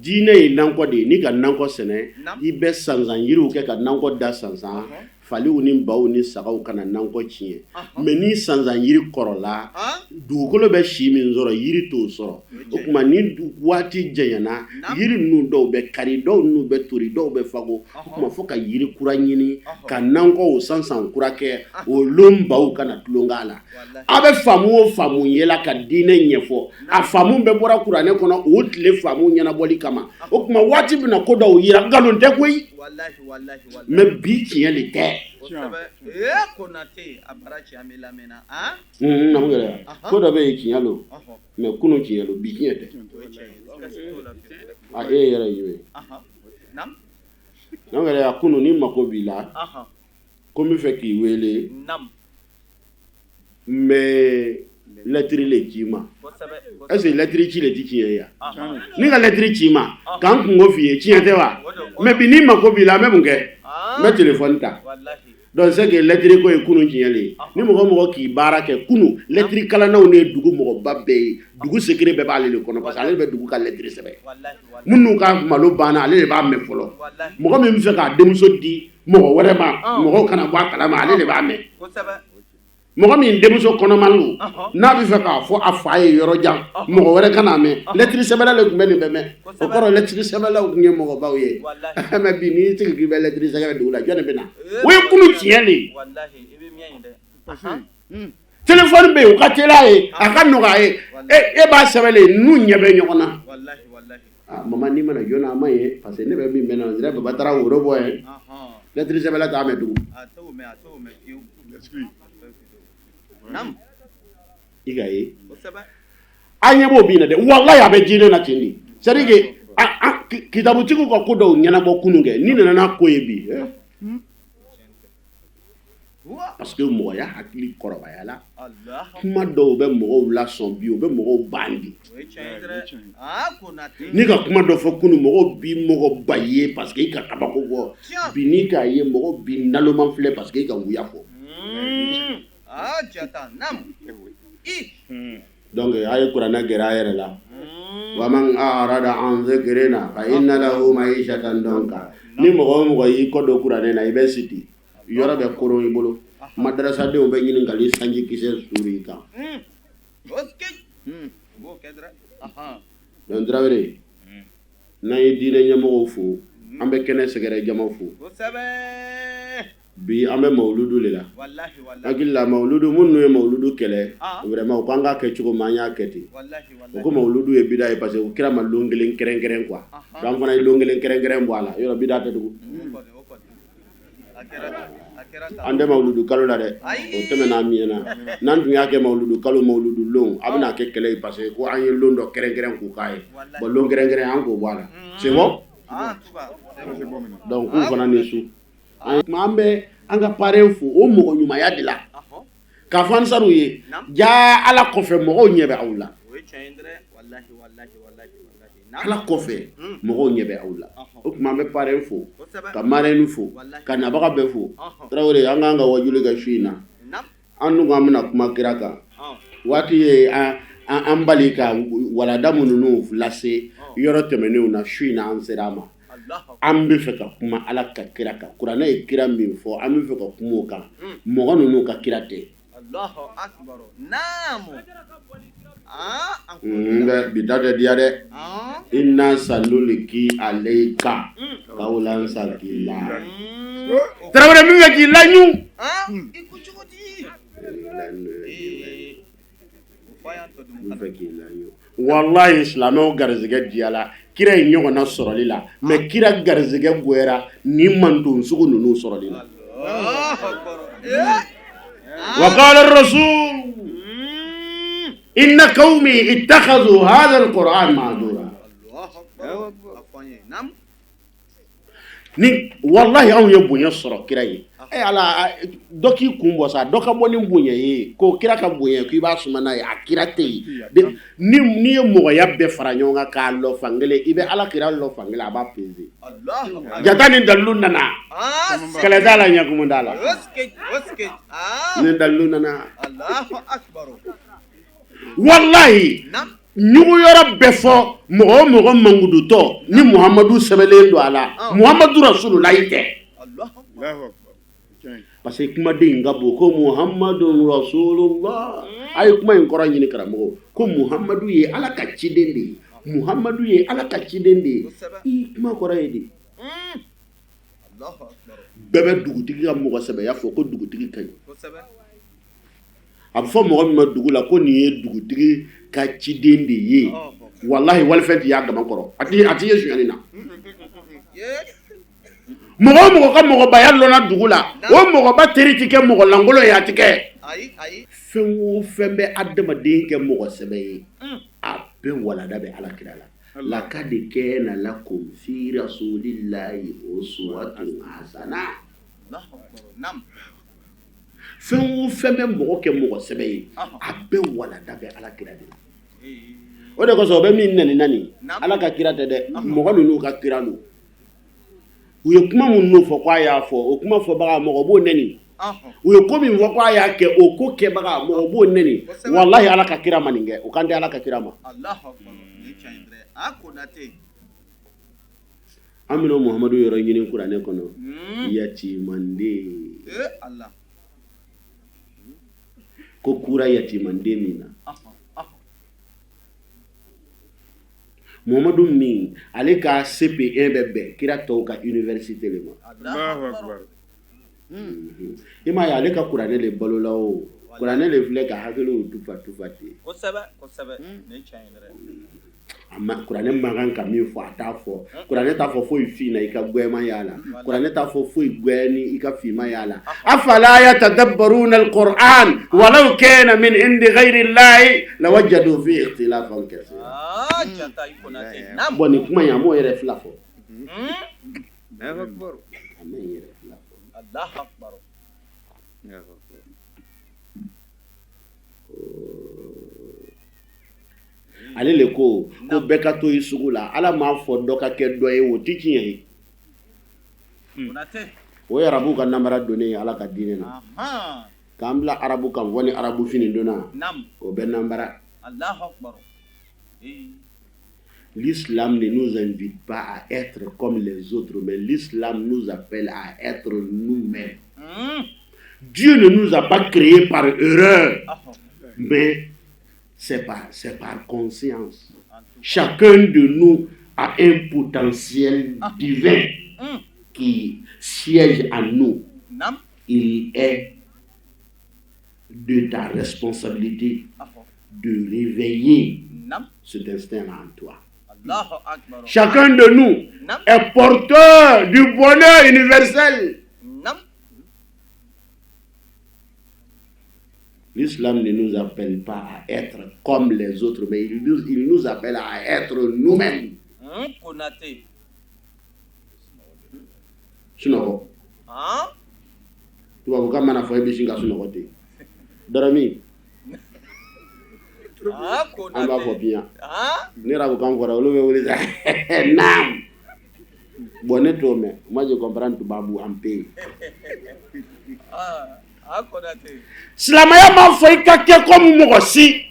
Diinɛ ye nankɔ de ye. N'i ka nankɔ sɛnɛ, i bɛ sansan yiriw kɛ ka nankɔ da sansan. Faliw ni baw ni sagaw kana nankɔ tiɲɛ mais ni sansan yiri kɔrɔla dugukolo bɛ si min sɔrɔ yiri t'o sɔrɔ o tuma ni waati janyana yiri ninnu dɔw bɛ kari dɔw ninnu bɛ tori dɔw bɛ fago o tuma fo ka yiri kura ɲini ka nankɔ o sansan kura kɛ o lon baw kana tulon k'a la a bɛ faamu o faamu yela ka diinɛ ɲɛfɔ a faamu bɛɛ bɔra kuranɛ kɔnɔ o tile faamu ɲɛnabɔli kama o tuma waati bɛna ko dɔw yira nkalon tɛ koyi mais bi tiɲɛ de tɛ ko dɔ bɛ yen tiɲɛ don mais kunun tiɲɛ don bi tiɲɛ tɛ a e yɛrɛ ye gɛlɛya kunun ni mako b'i la ko n bɛ fɛ k'i wele n bɛ lɛtiri le ci i ma est ce que lɛtiri ci le ti tiɲɛ ye ni ka lɛtiri ci i ma ka n kunko f'i ye tiɲɛ tɛ wa mais bi ni mako b'i la n bɛ mun kɛ n bɛ telefɔni ta donc c'est que lɛtiri ko ye kunun tiɲɛ le ye ni mɔgɔ o mɔgɔ k'i baara kɛ kunun lɛtiri kalannaw ne ye dugu mɔgɔba bɛɛ ye dugu secret bɛɛ b'ale de kɔnɔ parce que ale bɛ dugu ka lɛtiri sɛbɛn minnu ka malo banna ale de b'a mɛn fɔlɔ mɔgɔ min bɛ fɛ k'a denmuso di mɔgɔ wɛrɛ ma mɔgɔw kana bɔ a kalama ale de b'a mɛn mɔgɔ min denmuso kɔnɔman don n'a bɛ fɛ k'a fɔ a fa ye yɔrɔ jan mɔgɔ wɛrɛ kan'a mɛn lɛtiri sɛbɛnna de tun bɛ nin bɛɛ mɛn o kɔrɔ lɛtiri sɛbɛnlaw tun ye mɔgɔbaw ye mais bi n'i sigi k'i bɛ lɛtiri sɛbɛn dugu la jɔn de bɛ na o ye kunun tiɲɛ de ye telefɔni bɛ yen o ka teli a ye a ka nɔgɔ a ye e b'a sɛbɛn le n'u ɲɛ bɛ ɲɔgɔn na mama n'i ma na joona a ma ye parce que ne bɛ min mɛn na baba taara woro bɔ ye lɛtiri sɛbɛnla t'a mɛn tugun i ka ye an ɲɛ b'o bin na dɛ walayi a bɛ diinɛ na ten de c'est à dire que kitabutigiw ka ko dɔw ɲɛnabɔ kunun kɛ n'i nana n'a ko ye bi parce que mɔgɔya hakili kɔrɔbayala kuma dɔw bɛ mɔgɔw lasɔn bi o bɛ mɔgɔw ban bi n'i ka kuma dɔ fɔ kunun mɔgɔw bi mɔgɔba ye parce que i ka kabako fɔ bi n'i k'a ye mɔgɔw bi naloma filɛ parce que i ka wuya fɔ donc a ye kuranɛ gɛrɛ a yɛrɛ la wa man arada an zikrina fa inna lahu ma'ishatan danka ni mɔgɔ o mɔgɔ y'i kɔ don kuranɛ na i bɛ siti yɔrɔ bɛ koron i bolo madarasadenw bɛ ɲininkali sanji kisɛ suuru i kan donc Tarawele n'an ye diinɛ ɲɛmɔgɔw fo an bɛ kɛnɛ sɛgɛrɛ jama fo bi an bɛ mawuludu de la hakili la mawuludu minnu ye mawuludu kɛlɛ vraiment u ko an k'a kɛ cogo min an y'a kɛ ten u ko mawuludu ye bida ye parce que u kira ma lon kelen kɛrɛnkɛrɛn quoi donc an fana ye lon kelen kɛrɛnkɛrɛn bɔ a la yɔrɔ bida tɛ tugun an tɛ mawuludu kalo la dɛ o tɛmɛna an miɲɛna n'an tun y'a kɛ mawuludu kalo mawuludu lon a bɛna kɛ kɛlɛ ye parce que ko an ye lon dɔ kɛrɛnkɛrɛn k'o k'a ye bon lon kɛrɛnkɛrɛn an k'o bɔ a la c'est bon donc k'u fana ni su an bɛ an ka parrain fo o mɔgɔ ɲumanya de la k'a fɔ ansaruw ye jaa Ala kɔfɛ mɔgɔw ɲɛ bɛ aw la Ala kɔfɛ mɔgɔw ɲɛ bɛ aw la o tuma an bɛ parrain fo ka marraine fo ka nabaga bɛɛ fo Tarawele an k'an ka wajuli kɛ su in na an dun ko an bɛna kuma kira kan waati ye an bali ka walanda minnu lase yɔrɔ tɛmɛnenw na su in na an sera a ma an bɛ fɛ ka kuma Ala ka kira kan kuranɛ ye kira min fɔ an bɛ fɛ ka kuma o kan mɔgɔ ninnu ka kira tɛ bi da tɛ diya dɛ inna sanuliki aleyika kawulan sakila Tarawele min bɛ k'i laɲu walayi silamɛw garisɛgɛ diyala kira in ɲɔgɔnna sɔrɔli la mais kira garisɛgɛ goyara ni manton sugu ninnu sɔrɔli la wa qala rasul inna qawmi ittakhadhu hadha alquran mahjura ni walahi anw ye bonya sɔrɔ kira ye e ala dɔ k'i kun bɔ sa dɔ ka bɔ ni bonya ye ko kira ka bonya k'i b'a suma n'a ye a kira tɛ yen ni n'i ye mɔgɔya bɛɛ fara ɲɔgɔn kan k'a lɔ fankelen i bɛ ala kira lɔ fankelen a b'a peser jata ni dalilu nana kɛlɛ t'a la ɲɛkumu t'a la ni dalilu nana walayi ɲugu yɔrɔ bɛɛ fɔ mɔgɔ o mɔgɔ mankudutɔ ni Muhamadu sɛbɛnlen don a la Muhamadu Rasululayi tɛ. Parce que kumaden in ka bon ko Muhamadu rasulullah. A ye kuma in kɔrɔ ɲini karamɔgɔ ko Muhamadu ye Ala ka ciden de ye. Muhamadu ye Ala ka ciden de ye. I kuma kɔrɔ ye di? Bɛɛ bɛ dugutigi ka mɔgɔ sɛbɛya fɔ ko dugutigi ka ɲi. A bɛ fɔ mɔgɔ min ma dugu la ko nin ye dugutigi ka ciden de ye. Walahi walifɛn tɛ y'a gama kɔrɔ. A tɛ ye sonyali na. Mɔgɔ o mɔgɔ ka mɔgɔbaya lɔnna dugu la, o mɔgɔba teri tɛ kɛ mɔgɔ lankolon ye, a tɛ kɛ. Fɛn o fɛn bɛ adamaden kɛ mɔgɔ sɛbɛ ye, a bɛɛ walanda bɛ Ala kira la. Lakad kana lakum fi rasulillahi uswatun hasana. Fɛn o fɛn bɛ mɔgɔ kɛ mɔgɔ sɛbɛ ye, a bɛɛ walanda bɛ Ala kira de la. O de kosɔn o bɛ min nɛni na nin, Ala ka kira tɛ dɛ, mɔgɔ ninnu ka kira don. U ye kuma minnu fɔ k'a y'a fɔ, o kuma fɔbaga mɔgɔ b'o nɛni. U ye ko min fɔ k'a y'a kɛ, o ko kɛbaga mɔgɔ b'o nɛni. Walahi Ala ka kira ma nin kɛ, o kan tɛ Ala ka kira ma. An bɛna Muhamadu yɔrɔ ɲini kuranɛ kɔnɔ, yatimanden. Ko kura yatimanden min na. Muhamadu min ale ka CP1 bɛ bɛn kira tɔw ka université de ma. I m'a ye ale ka kuranɛ de balola o kuranɛ de filɛ ka hakiliw tufa tufa ten. Kuranɛ man kan ka min fɔ a t'a fɔ. Kuranɛ t'a fɔ foyi fin na i ka gwɛman y'a la. Kuranɛ t'a fɔ foyi gwɛ ni i ka finman y'a la. Afala yatadabbaruna alquran walaw kana min indi ghayri llahi lawajadu fihi ikhtilafan kathira. Bon nin kuma in a m'o yɛrɛ fila fɔ. A m'o yɛrɛ fila fɔ. Ale le ko ko bɛɛ ka to i sugu la. Ala m'a fɔ dɔ ka kɛ dɔ ye, o tɛ tiɲɛ ye. O ye arabuw ka namara donnen ye Ala ka diinɛ na. K'an bila arabu kan fɔ ni arabu fini donna, o bɛ namara. L'islam ne nous invite pas à être comme les autres, mais l'islam nous appelle à être nous-mêmes. Dieu ne nous a pas créés par erreur, mais c'est par conscience. Chacun de nous a un potentiel divin qui siège en nous. Il est de ta responsabilité de réveiller cet instinct en toi. Chacun de nous est porteur du bonheur universel. L'islam ne nous appelle pas à être comme les autres, mais il nous appelle à être nous-mêmes. Sunɔgɔ. Tubabukan mana fɔ e bɛ sin ka sunɔgɔ ten. Dɔrɔmi. An b'a fɔ bien. Ni arabukan fɔra olu bɛ wuli sa. Naam. Bon ne t'o mɛn. Moi je comprends tubabu en paix. Silamɛya m'a fɔ i ka kɛ comme mɔgɔ si.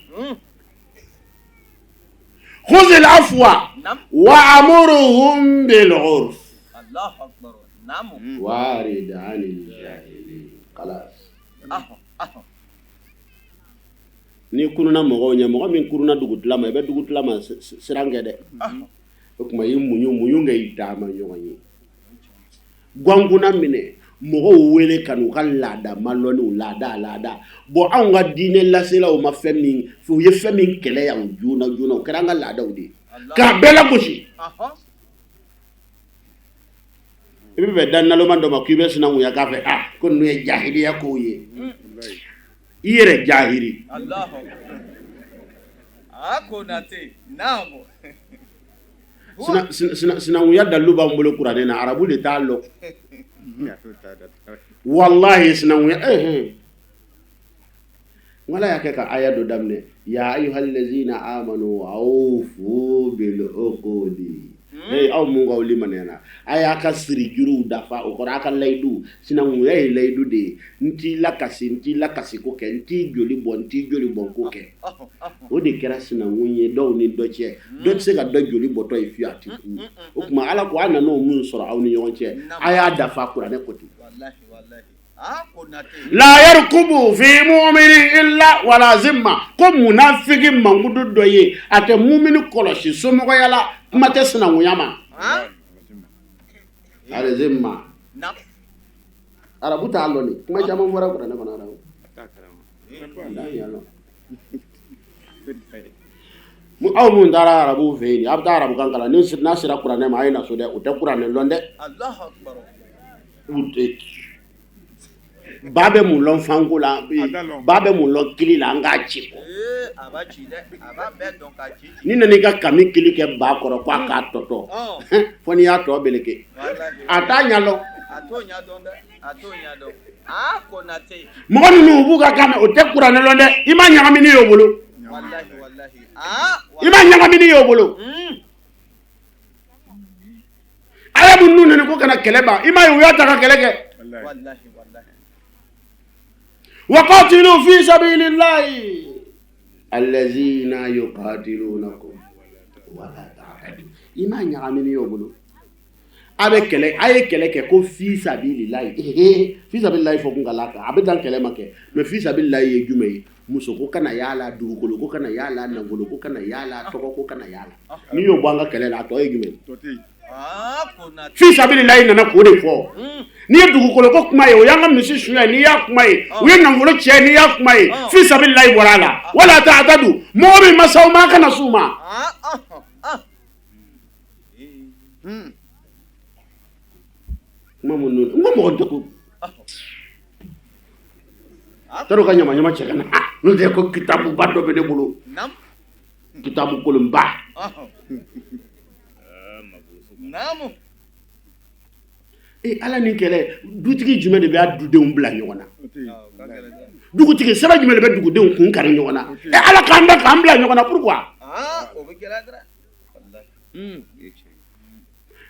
Khuzil afwa wa amuruhum bil urf. Wa'rid anil jahilin. Khalas. N'i kurunna mɔgɔw ɲɛ, mɔgɔ min kurunna dugutila ma, i bɛ dugutila ma siran kɛ dɛ. O tuma i muɲu muɲu kɛ i taama ɲɔgɔn ye. Gankunna minɛ, mɔgɔw wele ka n'u ka laada malɔnniw, laada laada. Bon anw ka diinɛ laselaw ma fɛn min, u ye fɛn min kɛlɛ yan joona joona, o kɛra an ka laadaw de ye. K'a bɛɛ lagosi. I bɛ bɛn da naloma dɔ ma k'i bɛ sinankunya k'a fɛ, ah ko ninnu ye jahiliya kow ye. I yɛrɛ jahili. Sinankunya dalilu b'an bolo kuranɛ na, arabu de t'a lɔn. Walahi sinankunya Ala y'a kɛ ka aya dɔ daminɛ ya ayyuhallazina amanu awfu bil uqudi. Hey, aw mun k'aw limaniyana, a y'a ka siri juruw dafa, o kɔrɔ a ka layidu. Sinankunya ye layidu de ye. N t'i lakasi, n t'i lakasi ko kɛ, n t'i joli bɔn, n t'i joli bɔn ko kɛ. O de kɛra sinankun ye dɔw ni dɔ cɛ. Dɔ tɛ se ka dɔ joli bɔtɔ ye fiyewu, a tɛ ku. O tuma Ala ko a nana o mun sɔrɔ aw ni ɲɔgɔn cɛ, a y'a dafa. Kuranɛ ko ten. La yarkubu fi mu'minin illa wala zimma, ko munafiki mankutu dɔ ye, a tɛ mumini kɔlɔsi somɔgɔya la, kuma tɛ sinankunya ma. Ale zimma arabu t'a lɔn ni kuma caman fɔra kuranɛ kɔnɔ arabu. Aw mun taara arabu fɛ yen, a bɛ taa arabukan kalan, n'a sera kuranɛ ma a ye na so dɛ, u tɛ kuranɛ lɔn dɛ. Ba bɛ mun lɔn fanko la, ba bɛ mun lɔn kili la, an k'a ci kɔ. N'i nana i ka kami kili kɛ ba kɔrɔ k'a k'a tɔtɔ, fo n'i y'a tɔ beleke, a t'a ɲɛ lɔn. Mɔgɔ ninnu u b'u ka kan mɛn, o tɛ kuranɛ lɔn dɛ. I ma ɲagamini y'o bolo, i ma ɲagamini y'o bolo. A ye minnu nana ko kana kɛlɛ ban, i m'a ye u y'a ta ka kɛlɛ kɛ. Waqatilu fi sabilillahi allazina yuqatilunakum wala ta'tadu. I ma ɲagamini y'o bolo. A bɛ kɛlɛ, a ye kɛlɛ kɛ ko fi sabilillahi. Fi sabilillahi fɔ kun ka la kan, a bɛ dan kɛlɛ ma kɛ. Mais fi sabilillahi ye jumɛn ye? Muso ko kana y'a la, dugukolo ko kana y'a la, nafolo ko kana y'a la, tɔgɔ ko kana y'a la. N'i y'o bɔ an ka kɛlɛ la, a tɔ ye jumɛn ye? Fi sabilillahi nana k'o de fɔ. N'i ye dugukolo ko kuma ye, o y'an ka misi suɲɛ, n'i y'a kuma ye, u ye nafolo cɛ, n'i y'a kuma ye, fi sabilillahi bɔra a la. Wala ta'tadu, mɔgɔ min ma s'aw ma, a kana s'u ma. Kuma mun n ko mɔgɔ tɛ ko taara ka ɲama ɲama cɛ ka na, n'o tɛ ko kitabuba dɔ bɛ ne bolo, kitabu kolonba. Ee ala ni kɛlɛ, dutigi jumɛn de b'a dudenw bila ɲɔgɔn na? Dugutigi sɛbɛn jumɛn de bɛ dugudenw kun kari ɲɔgɔn na? Ee ala k'an da k'an bila ɲɔgɔn na, pourquoi?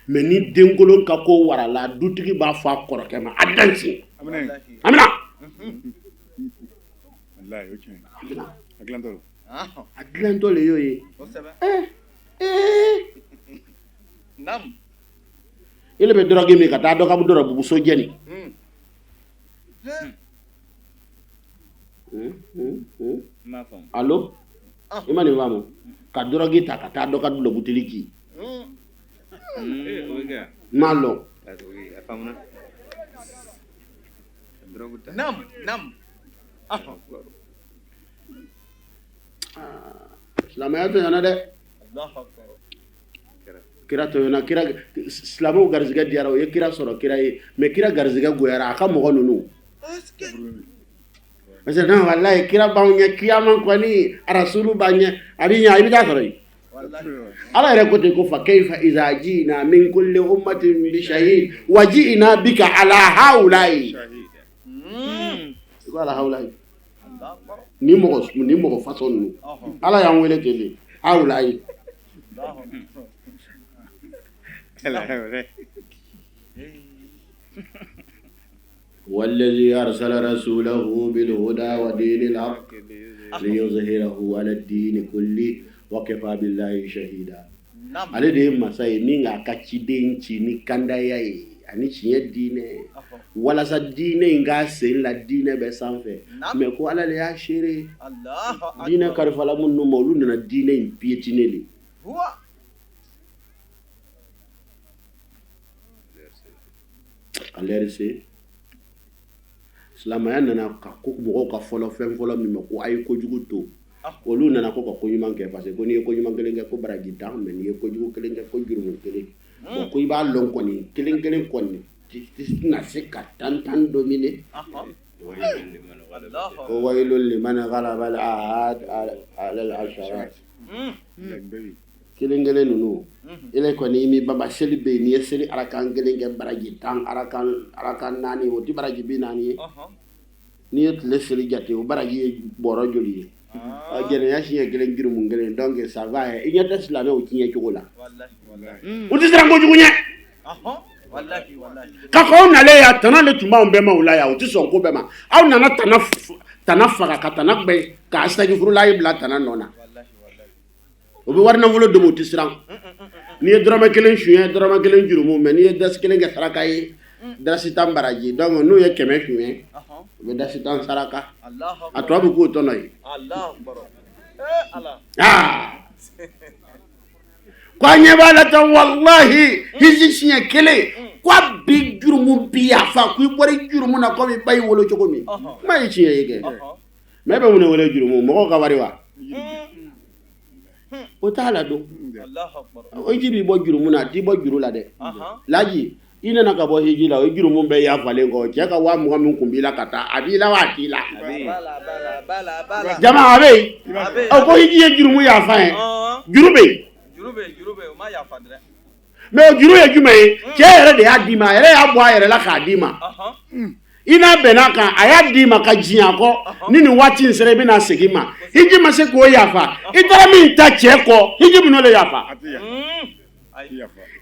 Mais ni denkolon ka ko warala, dutigi b'a fɔ a kɔrɔkɛ ma, a dansi amina, a dilantɔ le y'o ye. E le bɛ dɔrɔgi min ka taa dɔ ka dɔrɔguso jɛni. Allo, i ma nin faamu? Ka dɔrɔgi ta ka taa dɔ ka dulɔ buteli ci. N m'a lɔn. Silamɛya tɔɲɔna dɛ. Kira tɔɲɔna, kira silamɛw garisɛgɛ diyara, u ye kira sɔrɔ kira ye, mais kira garisɛgɛ goyara a ka mɔgɔ ninnu. Parce que non, wallahi kira b'anw ɲɛ, kiyama kɔni arasulu b'an ɲɛ, a b'i ɲɛ, i bɛ taa sɔrɔ yen. Ala yɛrɛ ko ten ko fa kayfa iza ji'na min kulli ummatin bi shahid wa ji'na bika ala haula'i. I ko ala haula'i. Ni mɔgɔ façon ninnu. Ala y'an wele ten de haula'i. Wallazi arsala rasulahu bil huda wa dinil haqq liyuzhirahu ala dini kulli wa kafa billahi shahida. Ale de ye masa ye min k'a ka ciden ci ni kandaya ye ani tiɲɛ diinɛ walasa diinɛ in k'a sen la diinɛ bɛɛ sanfɛ. Mais ko Ala de y'a seere. Diinɛ kalifala minnu ma, olu nana diinɛ in piétiner de. Ka l'heure se silamɛya nana ka ko mɔgɔw ka fɔlɔ fɛn fɔlɔ min ma ko a ye kojugu to, olu nana ko ka ko ɲuman kɛ, parce que ko n'i ye ko ɲuman kelen kɛ ko baraji 10, mais n'i ye kojugu kelen kɛ ko jurumu kelen. Bon, ko i b'a lɔn kɔni kelen kelen kɔni tɛna se ka tan tan dominer. Ko waylun liman ghalaba al-ahad ala al-asharat. Kelen kelen ninnu e kɔni i m'i baba seli bɛ yen, n'i ye seli arakan kelen kɛ baraji 10, arakan 4, o tɛ baraji 40 ye. N'i ye tile seli jate, o baraji ye bɔrɔ joli ye? Jɛnɛya siɲɛ kelen jurumu kelen, donc ça va. I ɲɛ tɛ silamɛw tiɲɛ cogo la, u tɛ siran kojugu ɲɛ. Ka fɔ aw nalen yan, tana de tun b'anw bɛnbaw la yan, u tɛ sɔn ko bɛɛ ma. Aw nana tana faga ka tana gbɛn ka asitagifurulayi bila tana nɔ na. O bɛ wari nafolo dogo, u tɛ siran. N'i ye dɔrɔmɛ kelen suɲɛ, dɔrɔmɛ kelen jurumu, mais n'i ye dasi kelen kɛ saraka ye, Dasi tan baraji donc n'u ye 100 suɲɛ u bɛ dasi tan saraka a tɔ bɛ k'o tɔnɔ ye aa ko a ɲɛ b'a la tan walahi hiji siɲɛ kelen ko a bi jurumu bi yafa ko i bɔra i jurumu na komi i ba y'i wolo cogo min kuma ye tiɲɛ ye kɛ mais e bɛ mun de wele jurumu mɔgɔw ka wari wa o t'a la don o hiji b'i bɔ jurumu na a t'i bɔ juru la dɛ laji i nana ka bɔ hiji la o jurumu bɛɛ yafalen kɔ cɛ ka 20,000 min kun b'i la ka taa a b'i la wa a t'i la jama a bɛ yen ɔ ko hiji ye jurumu yafa ye juru bɛ yen mais o juru ye jumɛn ye cɛ yɛrɛ de y'a d'i ma a yɛrɛ y'a bɔ a yɛrɛ la k'a d'i ma i n'a bɛn'a kan a y'a d'i ma ka diɲɛ a kɔ ni nin waati in sera i bɛna segin ma hiji ma se k'o yafa i taara min ta cɛ kɔ hiji bɛn'o le yafa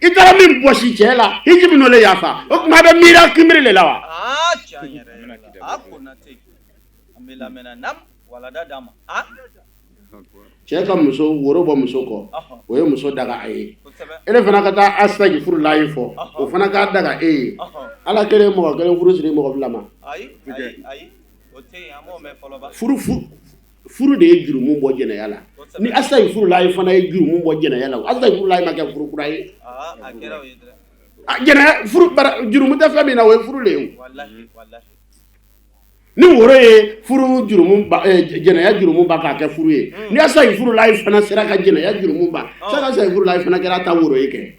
i taara min bɔsi cɛ la hiji bɛn'o le yafa o tuma a bɛ miiri kinbiri le la wa cɛ ka muso woro bɔ muso kɔ o ye muso daga a ye e fana ka taa asitagifurulayi fɔ o fana k'a daga e ye ala kelen mɔgɔ kelen furu siri mɔgɔ fila ma furu de ye jurumu bɔ jɛnɛya la ni asitagifurulayi fana ye jurumu bɔ jɛnɛya la asitagifurulayi ma kɛ furu kura ye jurumu tɛ fɛn min na o ye furu de ye ni woro ye furu jurumu jɛnɛya jurumu ban k'a kɛ furu ye ni asitagifurulayi fana sera ka jɛnɛya jurumu ban saka asitagifurulayi fana kɛra ta woro ye kɛ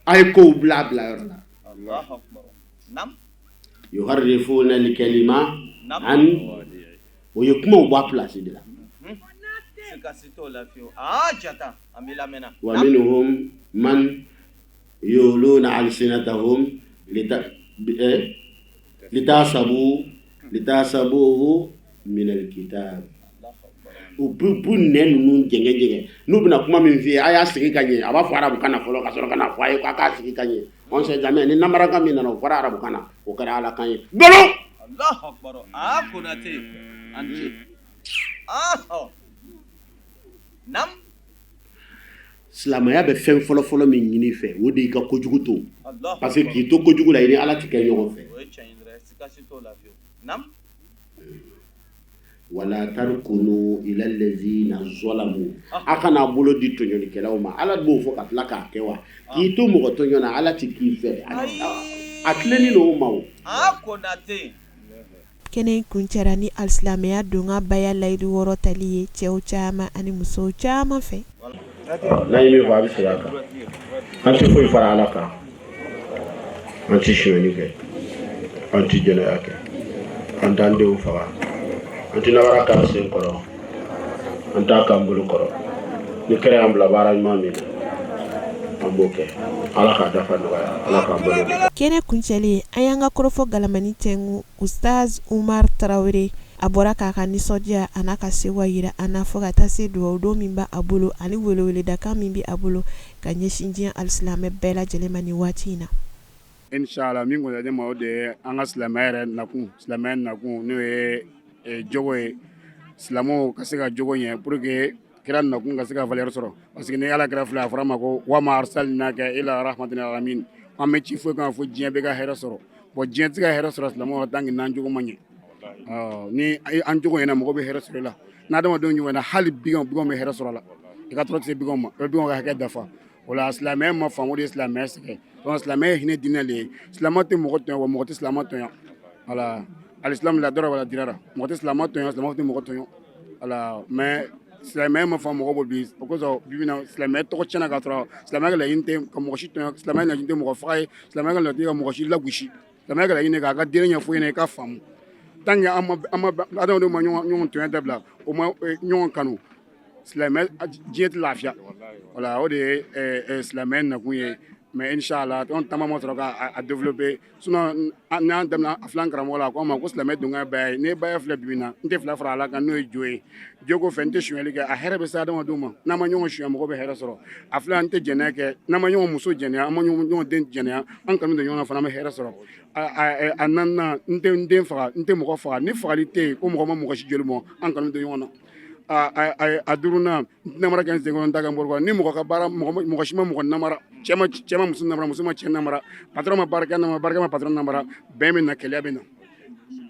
a ye kow bila bila yɔrɔ la yuharrifuna al-kalima an o ye kumaw bɔ a place de la wa minhum man yuluna alsinatahum litahsabuhu min alkitab u b'u nɛn ninnu jɛngɛ jɛngɛ n'u bɛna kuma min f'i ye a y'a sigi ka ɲɛ a b'a fɔ arabukan na fɔlɔ ka sɔrɔ ka na fɔ a ye k'a k'a sigi ka ɲɛ on sait jamais ni namarakan min nana o fɔra arabukan na o kɛra ala kan ye nkalon. Alahu akbar aa Konate a ni ce naam Silamɛya bɛ fɛn fɔlɔfɔlɔ min ɲini i fɛ o de y'i ka kojugu to parce que k'i to kojugu la i ni Ala tɛ kɛ ɲɔgɔn fɛ wala tarkunu ila lazina zalamu a kana bolo di tɔɲɔlikɛlaw ma Ala b'o fɔ ka tila k'a kɛ wa k'i to mɔgɔ tɔɲɔ na Ala tɛ k'i fɛ a tilennen don o ma o Kɛnɛ in kuncɛra ni alisilamɛya donkan baya layidu wɔɔrɔ tali ye cɛw caman ani musow caman fɛ. N'a ye min fɔ a bɛ segin a kan an tɛ foyi fara Ala kan an tɛ sonyɛni kɛ an tɛ jɛnɛya kɛ an t'an denw faga an tɛ nabara k'an sen kɔrɔ an t'a k'an bolo kɔrɔ ni kira y'an bila baara ɲuman min na an b'o kɛ ala k'a dafa nɔgɔya ala k'an bolo kɛnɛ kuncɛlen an y'an ka kɔrɔfɔ galamani tɛnku Ustaz Umar Tarawele a bɔra k'a ka nisɔndiya a n'a ka sewa jira an na fo ka taa se dugawu don min b'a bolo ani weleweledakan min bɛ a bolo ka ɲɛsin diɲɛ alisilamɛ bɛɛ lajɛlen ma nin waati in na Inshallah min kɔni ne ma o de ye an ka silamɛya yɛrɛ nakun silamɛya nakun n'o ye jogo ye silamɛw ka se ka jogo ɲɛ pour que kira nakun ka se ka valeur sɔrɔ parce que ni ala kira filɛ a fɔra ma ko wa ma arsalnaka illa rahmatan lil alamin an ma ci foyi kan fo diɲɛ bɛɛ ka hɛrɛ sɔrɔ bon diɲɛ tɛ se ka hɛrɛ sɔrɔ silamɛw tant que n'an jogo ma ɲɛ ni an jogo ɲɛna mɔgɔ bɛ hɛrɛ sɔrɔ i la n'adamadenw jogo ɲɛna hali biganw bɛ hɛrɛ sɔrɔ a la i ka tɔɔrɔ tɛ se biganw ma i bɛ biganw ka hakɛ dafa o la silamɛya ma faamu de ye silamɛya sɛgɛn donc silamɛya ye hinɛ diinɛ de ye silamɛ tɛ mɔgɔ tɔɲɔ wa mɔgɔ tɛ silamɛ tɔɲɔ voilà alisilamu la darara wala dirara mɔgɔ tɛ silamɛ tɔɲɔ silamɛ tɛ mɔgɔ tɔɲɔ voilà mais silamɛya ma faamu mɔgɔ bolo bi o kosɔn bi bi in na silamɛya tɔgɔ tiɲɛna k'a sɔrɔ silamɛya ka laɲini tɛ ka mɔgɔ si tɔɲɔ silamɛya laɲini tɛ mɔgɔ faga ye silamɛya ka laɲini tɛ ka mɔgɔ si lagosi silamɛya ka laɲini k'a ka diinɛ ɲɛfɔ ɲɛna i ka faamu tant que an ma adamadenw ma ɲɔgɔn tɔɲɔ dabila o ma ɲɔgɔn kanu silamɛ diɲɛ tɛ lafiya voilà o de ye silamɛya nakun ye mais inshallah anw taama ma sɔrɔ k'a développer sinon n'an daminɛ a filan karamɔgɔ la a ko an ma ko silamɛ donkan ye baya ye ne baya filɛ bi na n tɛ fila fara ala kan n'o ye jo ye jogo fɛ n tɛ sonyali kɛ a hɛrɛ bɛ se adamadenw ma n'an ma ɲɔgɔn suɲɛ mɔgɔ bɛ hɛrɛ sɔrɔ a fila n tɛ jɛnɛya kɛ n'an ma ɲɔgɔn muso jɛnɛya an ma ɲɔgɔn den jɛnɛya an kanu don ɲɔgɔn na fana an bɛ hɛrɛ sɔrɔ a naaninan n tɛ n den faga n tɛ mɔgɔ faga ni fagali tɛ yen ko mɔgɔ ma mɔgɔ si joli bɔn an kanu don ɲɔgɔn na. A duurunan, n namara kɛ n senkɔrɔ, n ta kɛ n bolo. Ni mɔgɔ ka baara, mɔgɔ si ma mɔgɔ namara, cɛ ma muso namara, muso ma cɛ namara, patron ma baarakɛ namara, baarakɛ ma patron namara, bɛn bɛ na, kɛlɛ bɛ na.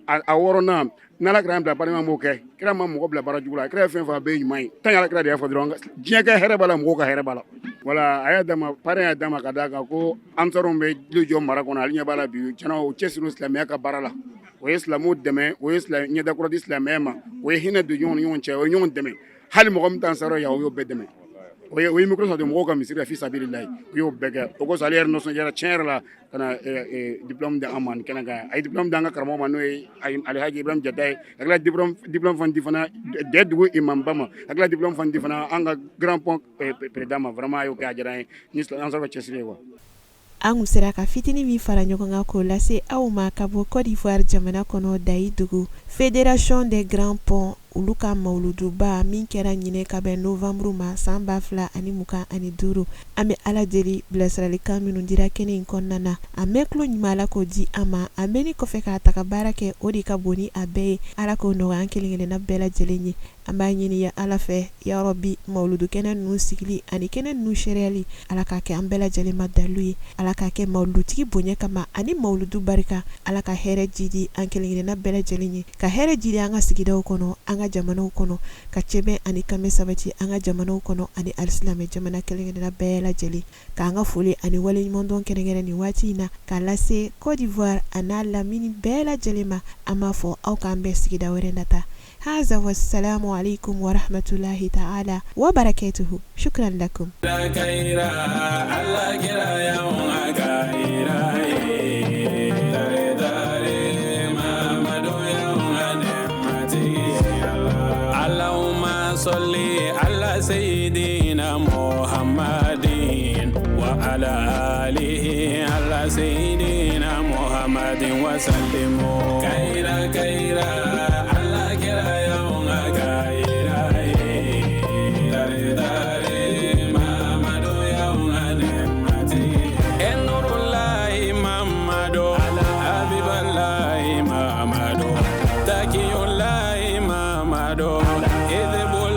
A wɔɔrɔnan, n'Ala kɛra an bila baara min, b'o kɛ. Kira ma mɔgɔ bila baara jugu la. Kira ye fɛn fɔ, a bɛɛ ye ɲuman ye. Tan Ala kira de y'a fɔ dɔrɔn, diɲɛ ka hɛrɛ b'a la, mɔgɔw ka hɛrɛ b'a la. Wala a y'a d'a ma, parrain y'a d'a ma, ka d'a kan ko ansarw bɛ jɔ mara kɔnɔ. Ale ɲɛ b'a la bi, tiɲɛna, o cɛsiri silamɛya ka baara la, o ye silamɛw dɛmɛ, o ye ɲɛda kura di silamɛya ma, o ye hinɛ don ɲɔgɔn ni ɲɔgɔn cɛ, o ye ɲɔgɔn dɛmɛ. Hali mɔgɔ min t'an sara yan, o y'o bɛɛ dɛmɛ. O ye micro sɔrɔ mɔgɔw ka misiri la, fi sabililahi, u y'o bɛɛ kɛ. O kosɔn ale yɛrɛ nisɔndiyara tiɲɛ yɛrɛ la ka na diplôme di an ma nin kɛnɛ kan. A ye diplôme di an ka karamɔgɔ ma, n'o ye Alihaji Ibrahim Jata ye. Ka tila diplôme fana di fana Dɛ dugu imamba ma, ka tila diplôme fana di fana an ka Grand Pont président ma. Vraiment, a y'o kɛ, a diyara an ye ni an sɔrɔ ka cɛsiri ye quoi. An kun sera ka fitinin min fara ɲɔgɔn kan k'o lase aw ma ka bɔ Côte d'Ivoire jamana kɔnɔ, Dayi dugu, Fédération des Grands Ponts olu ka mawuluduba min kɛra ɲinɛ ka bɛn novembre ma san 2025. An bɛ Ala deli, bilasiralikan minnu dira kɛnɛ in kɔnɔna na, a mɛn tulo ɲuman, Ala k'o di an ma. A mɛnni kɔfɛ k'a ta ka baara kɛ, o de ka bon ni a bɛɛ ye. Ala k'o nɔgɔya an kelen kelenna bɛɛ lajɛlen ye. An b'a ɲini ya Ala fɛ, ya Rabi, mawuludu kɛnɛ ninnu sigili ani kɛnɛ ninnu seereyali, Ala k'a kɛ an bɛɛ lajɛlen ma dalilu ye. Ala k'a kɛ mawuludutigi bonya kama ani mawuludu barika. Ala ka hɛrɛ jidi an kelenkelenna bɛɛ lajɛlen ye, ka hɛrɛ jidi an ka sigidaw kɔnɔ, an ka jamanaw kɔnɔ, ka cɛbɛn ani kanbɛn sabati an ka jamanaw kɔnɔ ani alisilamɛ jamana kelenkelenna bɛɛ lajɛlen. K'an ka foli ani waleɲumandɔn kɛrɛnkɛrɛn nin waati in na k'a lase Côte d'Ivoire a n'a lamini bɛɛ lajɛlen ma. An b'a fɔ aw k'an bɛn sigida wɛrɛ nata. هذا والسلام عليكم ورحمة الله تعالى وبركاته، شكرا لكم. Allah kira ya kaira dare dare Mamadu ya اللهم صل على سيدنا محمد وعلى آله على سيدنا محمد وسلم. كيرا كيرا.